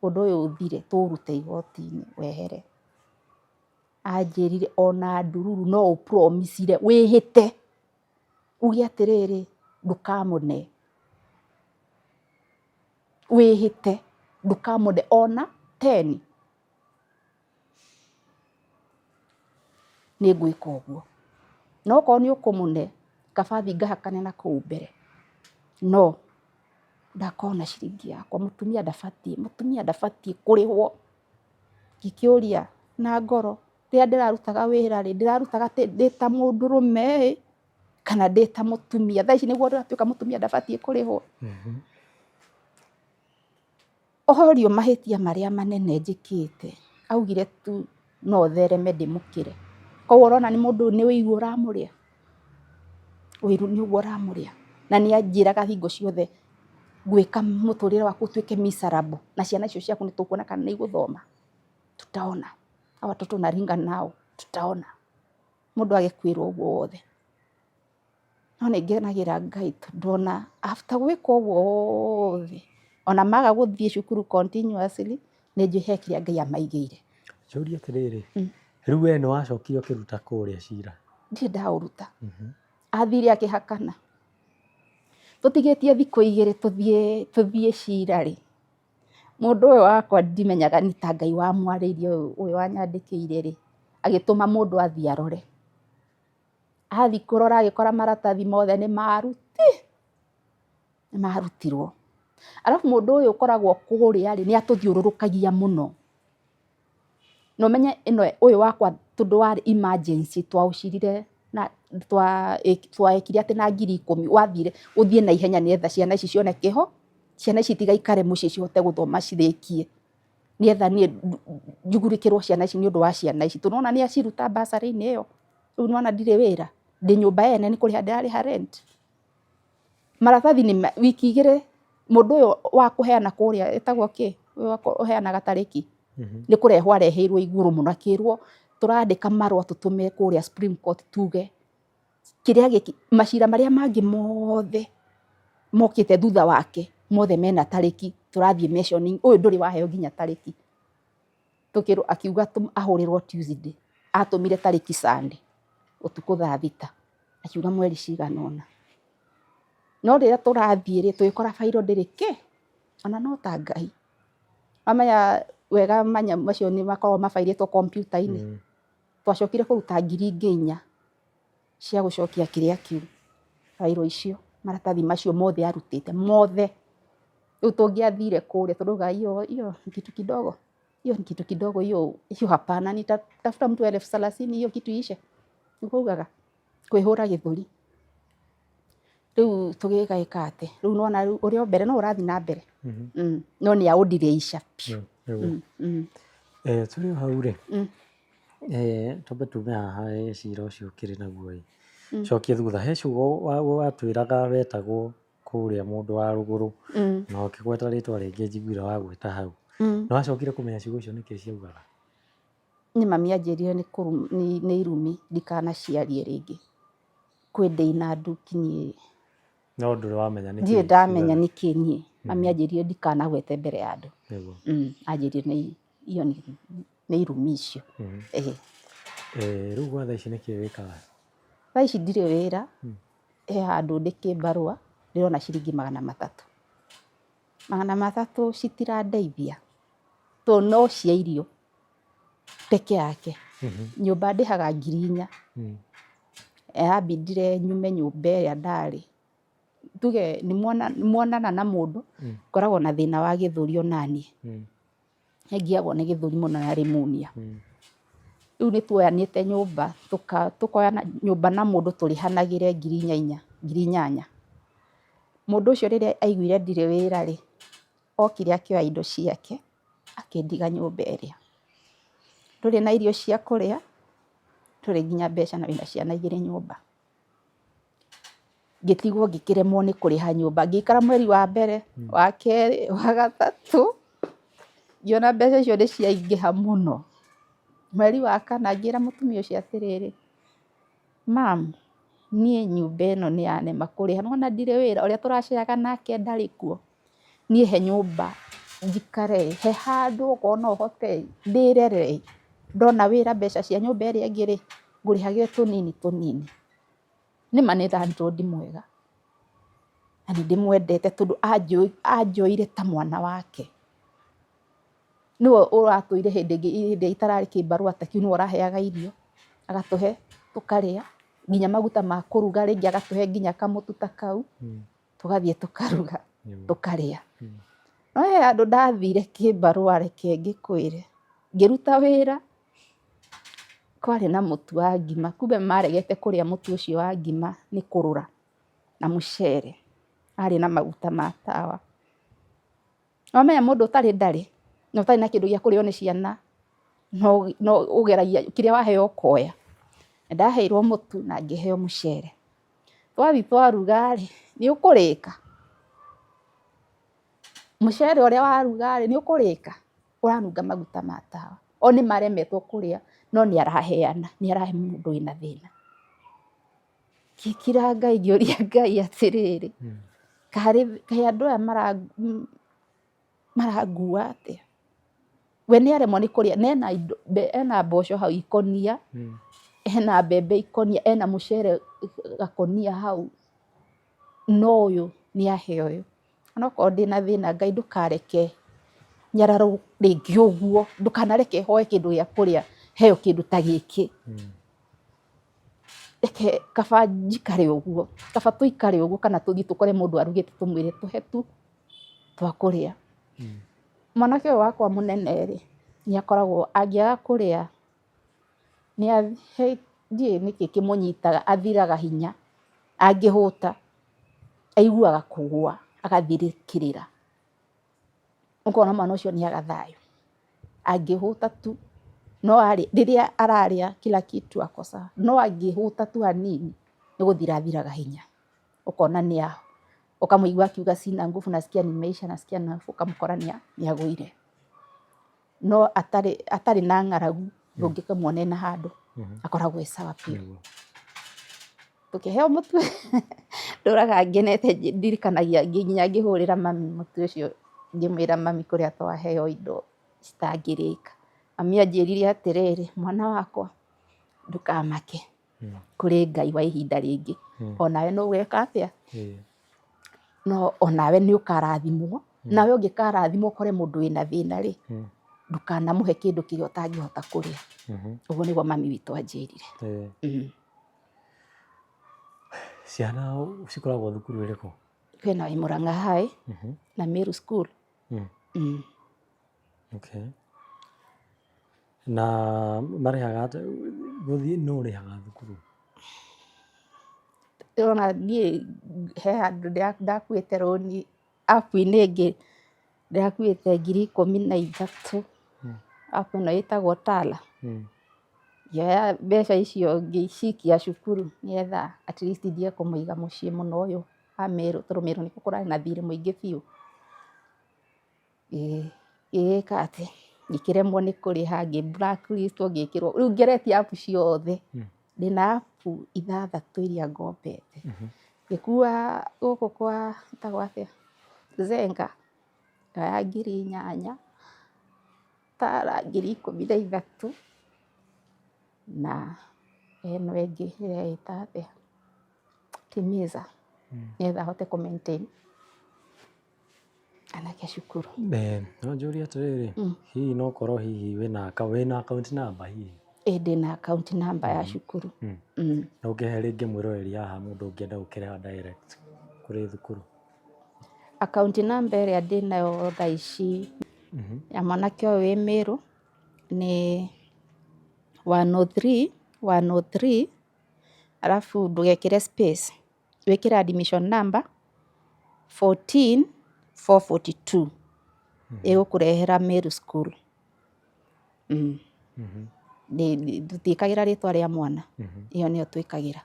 ũndũ ũyũ ũthire tũũrute igoti-inĩ wehere. Anjĩrire ona ndururu no ũ promise ire wĩhĩte, uge atĩrĩrĩ ndũkamũne, wĩhĩte ndũkamũne ona teni. Nĩ ngwĩka ũguo. No okorwo nĩ ũkũmũne, kaba thiĩ ngahakane na kũu mbere. No ndakorwo na ciringi yakwa, mũtumia ndabatiĩ, mũtumia ndabatiĩ kũrĩhwo. Ngĩkĩũria na ngoro, rĩrĩa ndĩrarutaga wĩra rĩ, ndĩrarutaga ndĩ ta mũndũrũme ĩ, kana ndĩ ta mũtumia? Thaa ici nĩguo ndĩratuĩka mũtumia ndabatiĩ kũrĩhwo? Orio mahĩtia marĩa manene njĩkĩte, augire tu no thereme ndĩmũkĩre. Koguo ũrona nĩ mũndũ nĩ ũiru ũramũrĩa, ũiru nĩguo ũramũrĩa. Na nĩ anjĩraga hingo ciothe ngwĩka mũtũrĩre waku ũtuĩke miserable na ciana icio ciaku nĩ tũkuona kana nĩ igũthoma, tutaona. Hawa watoto unaringa nao, tutaona. Mũndũ agĩkwĩra ũguo wothe. No nĩ ngenagĩra Ngai tondũ ona after gwĩka ũguo wothe, ona maga gũthiĩ cukuru continuously, nĩ njũĩ he kĩrĩa Ngai amaigĩire. Njũrie atĩrĩrĩ, rĩu we nĩ wacokire ũkĩruta kũrĩa cira? Ndirĩ ndaũruta. Athire akĩhakana. Tũtigĩtie thikũ igĩrĩ tũthiĩ tũthiĩ cira rĩ, mũndũ ũyũ wakwa ndimenyaga nĩ ta Ngai wamwarĩirie ũyũ wanyandĩkĩire rĩ, agĩtũma mũndũ athiĩ arore. Athiĩ kũrora agĩkora maratathi mothe nĩ nĩ marutirwo. Arabu mũndũ ũyũ ũkoragwo kũrĩa rĩ, nĩ atũthiũrũrũkagia mũno. Na ũmenye ĩno ũyũ wakwa tondũ warĩ emergency twaũcirire na twekire atĩ na 10,000 wathire ũthiĩ na ihenya nĩgetha ciana ici cione kĩho, ciana ici itigaikare mũciĩ cihote gũthoma cirĩkie. Nĩgetha niĩ njugurĩkĩrwo ciana ici nĩ ũndũ wa ciana ici. Tondũ nĩwona nĩ aciruta bursary-inĩ ĩyo. Rĩu nĩwona ndirĩ wĩra, ndĩ nyũmba ene nĩ kũrĩha ndĩrarĩha rent. Maratathi nĩ wiki igĩrĩ mũndũ ũyũ wa kũheana kũrĩa etagwo kĩ, ũyũ ũheanaga tarĩki, nĩ kũrehwo areheirwo igũrũ mũno akĩrwo tũrandĩka marũa tũtũme kũrĩa Supreme Court tuge kĩrĩa gĩkĩ, macira marĩa mangĩ mothe mokĩte thutha wake mothe mena tarĩki tũrathiĩ mentioning, ũyũ ndũrĩ waheo nginya tarĩki. Tũkĩrwo akiuga ahũrĩrwo Tuesday, atũmire tarĩki Sunday ũtukũ thaa 6, akiuga mweri cigana ũna. No rĩrĩa tũrathiĩ rĩ, tũgĩkora bairo ndĩrĩ kĩ, ona no ta Ngai. Wamenya wega manyamũ macio nĩ makoragwo mabairĩtwo kompiuta-inĩ. Twacokire kũruta 4,000 cia gũcokia kĩrĩa kĩu, bairo icio, maratathi macio mothe arutĩte mothe. Rĩu tũngĩathire kũrĩa tũrauga hiyo hiyo ni kitu kidogo, hiyo ni kitu kidogo hiyo hiyo hapana, nitatafuta mtu 30,000 hiyo kitu iishe. Nĩguo augaga, kwĩhũra gĩthũri. Rĩu tũgĩka atĩ, rĩu nĩwona rĩu ũrĩa o mbere no ũrathiĩ na mbere, no nĩ aũndirĩisha biũ. Tũrĩ o hau rĩ, twambe tume haha he cira ũcio ũkĩrĩ naguo ĩ, cokie thutha, he ciugo watwĩraga wetagwo kũrĩa mũndũ wa rũgũrũ, na ũkĩgweta rĩtwa rĩngĩ njiguire wagweta hau. Nĩ wacokire kũmenya ciugo icio nĩkĩ ciaugaga? Niĩ mami anjĩrire nĩ irumi ndikanaciarie rĩngĩ. Kwĩ ndĩ na nduki niĩ. No ndũrĩ wamenya nĩkĩ Ndirĩ ndamenya nĩkĩ niĩ. Mami anjĩrire ndikanagwete mbere ya andũ. Nĩguo. Anjĩrire nĩ iyo nĩ irumi icio. Ĩĩ. Rĩu gwa thaa ici nĩkĩ wĩkaga? Thaa ici ndirĩ wĩra, he handũ ndĩ kĩbarũa ndĩrona ciringi 300. 300 citirandeithia tondũ no cia irio peke yake. Nyũmba ndĩhaga 4,000. Yambindire nyume nyũmba ĩrĩa ndarĩ. Tuge nĩ muonana na mũndũ ngoragwo na thĩna wa gĩthũri onaniĩ. Nĩngiagwo nĩ gĩthũri mũno na rĩmunia. Rĩu nĩ tuoyanĩte nyũmba, tũkoyana nyũmba na mũndũ tũrĩhanagĩre 4,000 inya, 8,000. Mũndũ ũcio rĩrĩa aiguire ndirĩ wĩra rĩ, okire akĩoya indo ciake akĩndiga nyũmba ĩrĩa. Ndũrĩ na irio cia kũrĩa, ndũrĩ nginya mbeca na wĩna ciana igĩrĩ nyũmba. Ngĩtigwo ngĩkĩremwo nĩ kũrĩha nyũmba. Ngĩikara mweri wa mbere, wa kerĩ, wa gatatũ, ngĩona mbeca icio nĩ ciaingĩha mũno. Mweri wa kana ngĩra mũtumia ũcio atĩrĩrĩ, mum, niĩ nyũmba ĩno nĩ yanema kũrĩha, nĩ wona ndirĩ wĩra, ũrĩa tũraceraga nake ndarĩ kuo. Niĩ he nyũmba njikare ĩ, he handũ okorwo no hote ĩ, ndĩrere ĩ, ndona wĩra mbeca cia nyũmba ĩrĩa ĩngĩ rĩ, ngũrĩhagĩre tũnini tũnini. Nĩma nĩ landlord mwega na nĩ ndĩmwendete tondũ anjoire ta mwana wake. Nĩwe ũratũire hĩndĩ ĩngĩ hĩndĩ ĩrĩa itararĩ kĩbarũa ta kĩu nĩwe ũraheaga irio, agatũhe tũkarĩa, nginya maguta ma kũruga rĩngĩ agatũhe nginya kamũtu ta kau, tũgathiĩ tũkaruga tũkarĩa. No he handũ ndathire kĩbarũa reke ngĩkwĩre, ngĩruta wĩra kwarĩ na mũtu wa ngima, kumbe maregete kũrĩa mũtu ũcio wa ngima nĩ kũrũra na mũcere, warĩ na maguta ma tawa. Wamenya mũndũ ũtarĩ ndarĩ na ũtarĩ na kĩndũ gĩa kũrĩo nĩ ciana, no ũgeragia kĩrĩa waheo ũkoya. Ndaheirwo mũtu na ngĩheo mũcere. Twathiĩ twaruga rĩ, nĩ ũkũrĩka? Mũcere ũrĩa waruga rĩ, nĩ ũkũrĩka? Ũranunga maguta ma tawa. O nĩ maremetwo kũrĩa no nĩ araheana, nĩ arahe mũndũ wĩna thĩna. Ngĩkira Ngai ngĩũria Ngai atĩrĩrĩ, kaĩ andũ aya marangua atĩa? We nĩ aremwo nĩ kũrĩa na ena indo, ena mboco hau ikũnia, ena mbembe ikũnia, ena mũcere gakũnia hau, no ũyũ nĩ ahe ũyũ. Onokorwo ndĩna thĩna Ngai ndũkareke nyararwo rĩngĩ ũguo, ndũkanareke hoe kĩndũ gĩa kũrĩa heo kĩndũ ta gĩkĩ. Reke kaba njikare ũguo, kaba tũikare ũguo kana tũthiĩ tũkore mũndũ arugĩte tũmwĩre tũhe tu twa kũrĩa. Mwanake ũyũ wakwa mũnene rĩ, nĩ akoragwo angĩaga kũrĩa ndiũĩ nĩkĩ kĩmũnyitaga athiraga hinya, angĩhũta aiguaga kũgũa agathirĩkĩrĩra. Ũkona mwana ũcio nĩ aga thayũ, angĩhũta tu no rĩrĩa ararĩa kila kitu ako sawa, no angĩhũta tu hanini nĩ gũthira athiraga hinya. Ũkona nĩ ũkamũigua akiuga sina nguvu nasikia nimeisha nasikia nafuu, ũkamũkora nĩ agũire. No atarĩ atarĩ na ng'aragu ndũngĩkĩmuona ena handũ, akoragwo e sawa biũ. Tũkĩheo mũtu ndũraga ngenete ndirikanagia nginya ngĩhũrĩra mami mũtu ũcio ngĩmwĩra mami kũrĩa twaheo indo citangĩrĩka. Mami anjĩrire atĩrĩrĩ, mwana wakwa ndũkamake, kũrĩ Ngai wa ihinda rĩngĩ, onawe no ũgeka atĩa? No onawe nĩ ũkarathimwo, nawe ũngĩkarathimwo ũkore mũndũ wĩna thĩna rĩ, ndũkanamũhe kĩndũ kĩrĩa ũtangĩhota kũrĩa. Ũguo nĩguo mami witũ anjĩrire. Ciana cikoragwo thukuru ĩrĩkũ? Kwĩna Murang'a High na Meru School. Okay. Na marĩhaga atĩa? Gũthiĩ nũ ũrĩhaga thukuru? Ndĩrona niĩ he handũ ndakuĩte rũni app-inĩ ĩngĩ, ndĩrakuĩte 13,000, app ĩno ĩtagwo Tala. Ngĩoya mbeca icio ngĩcikia cukuru nĩgetha at least ndige kũmũiga mũciĩ mũno ũyũ wa Meru, tondũ Meru nĩkuo kũrarĩ na thirĩ mũingĩ biũ. Ngĩgĩka atĩ, ngĩkĩremwo nĩ kũrĩha, ngĩ blacklist wo ngĩkĩrwo, rĩu ngeretie app ciothe, ndĩna app ithathatũ iria ngombete. Ngĩkua gũkũ kwa ĩtagwo atĩa, Zenka, ngĩoya 8,000, Tala 13,000, na ĩno ĩngĩ ĩrĩa ĩta atĩa, Timiza, nĩgetha hote kũ maintain. Anake cukuru. No njũrie atĩrĩrĩ, hihi no korwo hihi wĩna account number hihi? Ĩ, ndĩna account number ya cukuru. No ũkĩhe rĩngĩ mwĩroreri haha mũndũ ũngĩenda gũkĩrĩha direct kũrĩ thukuru? Account number ĩrĩa ndĩnayo thaa ici ya mwanake ũyũ wĩ Mĩrũ nĩ 103 103, alafu ndũgekĩre space, wĩkĩre admission number 14442, ĩgũkũrehera Meru School. Tũtiĩkagĩra rĩtwa rĩa mwana, ĩyo nĩyo twĩkagĩra.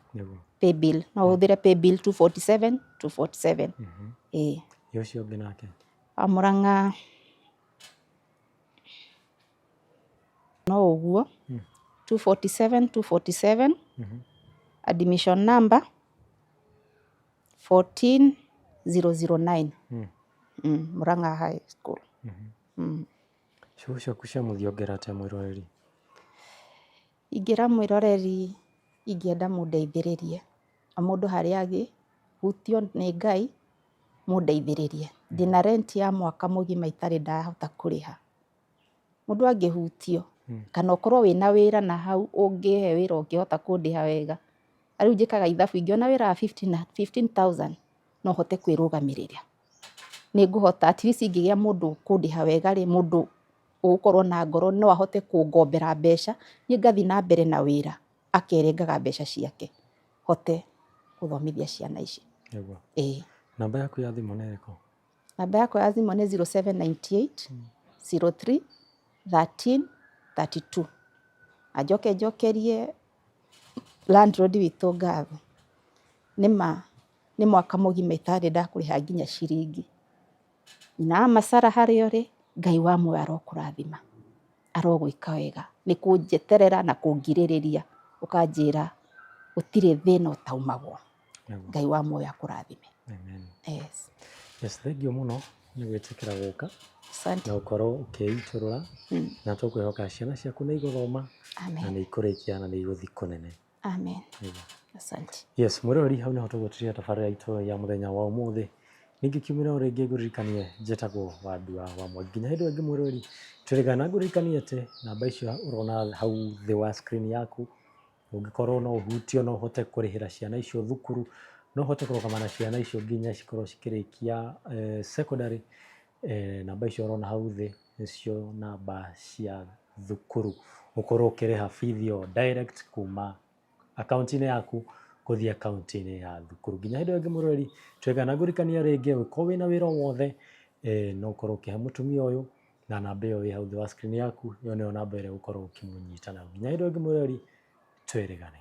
Paybill, no ũhũthĩre paybill 247 247. Ĩĩ. Ĩ ũcio ũngĩ nake? Wa Mũrang'a no ũguo, 247 247, admission number 14009. Mũrang'a High School. Ciugo ciaku cia mũthia ũngĩra atĩa mwĩroreri? Ingĩra mwĩroreri ingĩenda mũndeithĩrĩrie. O mũndũ harĩa agĩ hutio nĩ Ngai mũndeithĩrĩrie. Ndĩna rent ya mwaka mũgima itarĩ ndahota kũrĩha. Mũndũ angĩhutio kana ũkorwo wĩna wĩra na hau ũngĩhe wĩra ũngĩhota kũndĩha wega. Rĩu njĩkaga ithabu, ingĩona wĩra wa 15,000 no hote kwĩrũgamĩrĩra. Nĩ ngũhota at least ingĩgĩa mũndũ ũkũndĩha wega rĩ, mũndũ ũgũkorwo na ngoro no ahote kũngombera mbeca, niĩ ngathiĩ na mbere na wĩra akerengaga mbeca ciake, hote gũthomithia ciana ici. Ĩĩ. Namba yaku ya thimũ nĩ ĩrĩkũ? Namba yakwa ya thimũ nĩ 0798 03 13 32. Na njoke njokerie landlord witũ ngatho. Nĩma nĩ mwaka mũgima itarĩ ndakũrĩha nginya ciringi. Nyina wa Macara harĩa ũrĩ, Ngai wa muoyo arokũrathima, arogwĩka wega nĩ kũnjeterera na kũngirĩrĩria, ũkanjĩra gũtirĩ thĩna ũtaumagwo. Ngai wa muoyo akũrathime. Amen. Yes. Yes, thank you mũno nĩ gwĩtĩkĩra gũka. Asante. Na ũkorwo ũkĩitũrũra na tũkwĩhoka ciana ciaku nĩ igũthoma na nĩ ikũrĩkia na nĩ igũthiĩ kũnene. Amen. Asante. Yes, mwĩroreri, hau nĩho tũgũtiria tabarĩra itũ ya mũthenya wa ũmũthĩ. Ningĩ kiumĩra o rĩngĩ ngũririkanie njĩtagwo Wandua wa Mwangi. Nginya hĩndĩ ĩyo ĩngĩ mwĩroreri, twĩrĩgana na ngũririkanie atĩ namba icio ũrona hau thĩ wa screen yaku, ũngĩkorwo no ũhutio no ũhote kũrĩhĩra ciana icio thukuru, no ũhote kũrũgama na ciana icio nginya cikorwo cikĩrĩkia secondary, namba icio ũrona hau thĩ nĩcio namba cia thukuru. Ũkorwo ũkĩrĩha bithi ĩyo direct kuma akaunti-inĩ yaku gũthiĩ akaunti-inĩ ya thukuru. Nginya hĩndĩ ĩyo ĩngĩ mwĩroreri, twĩgana ngũririkanie rĩngĩ ũngĩkorwo wĩna wĩra o wothe, no ũkorwo ũkĩhe mũtumia ũyũ na namba ĩyo ĩ hau thĩ wa screen yaku, ĩyo nĩyo namba ĩrĩa ũgũkorwo ũkĩmũnyita nayo. Nginya hĩndĩ ĩyo ĩngĩ mwĩroreri, twĩrĩgane.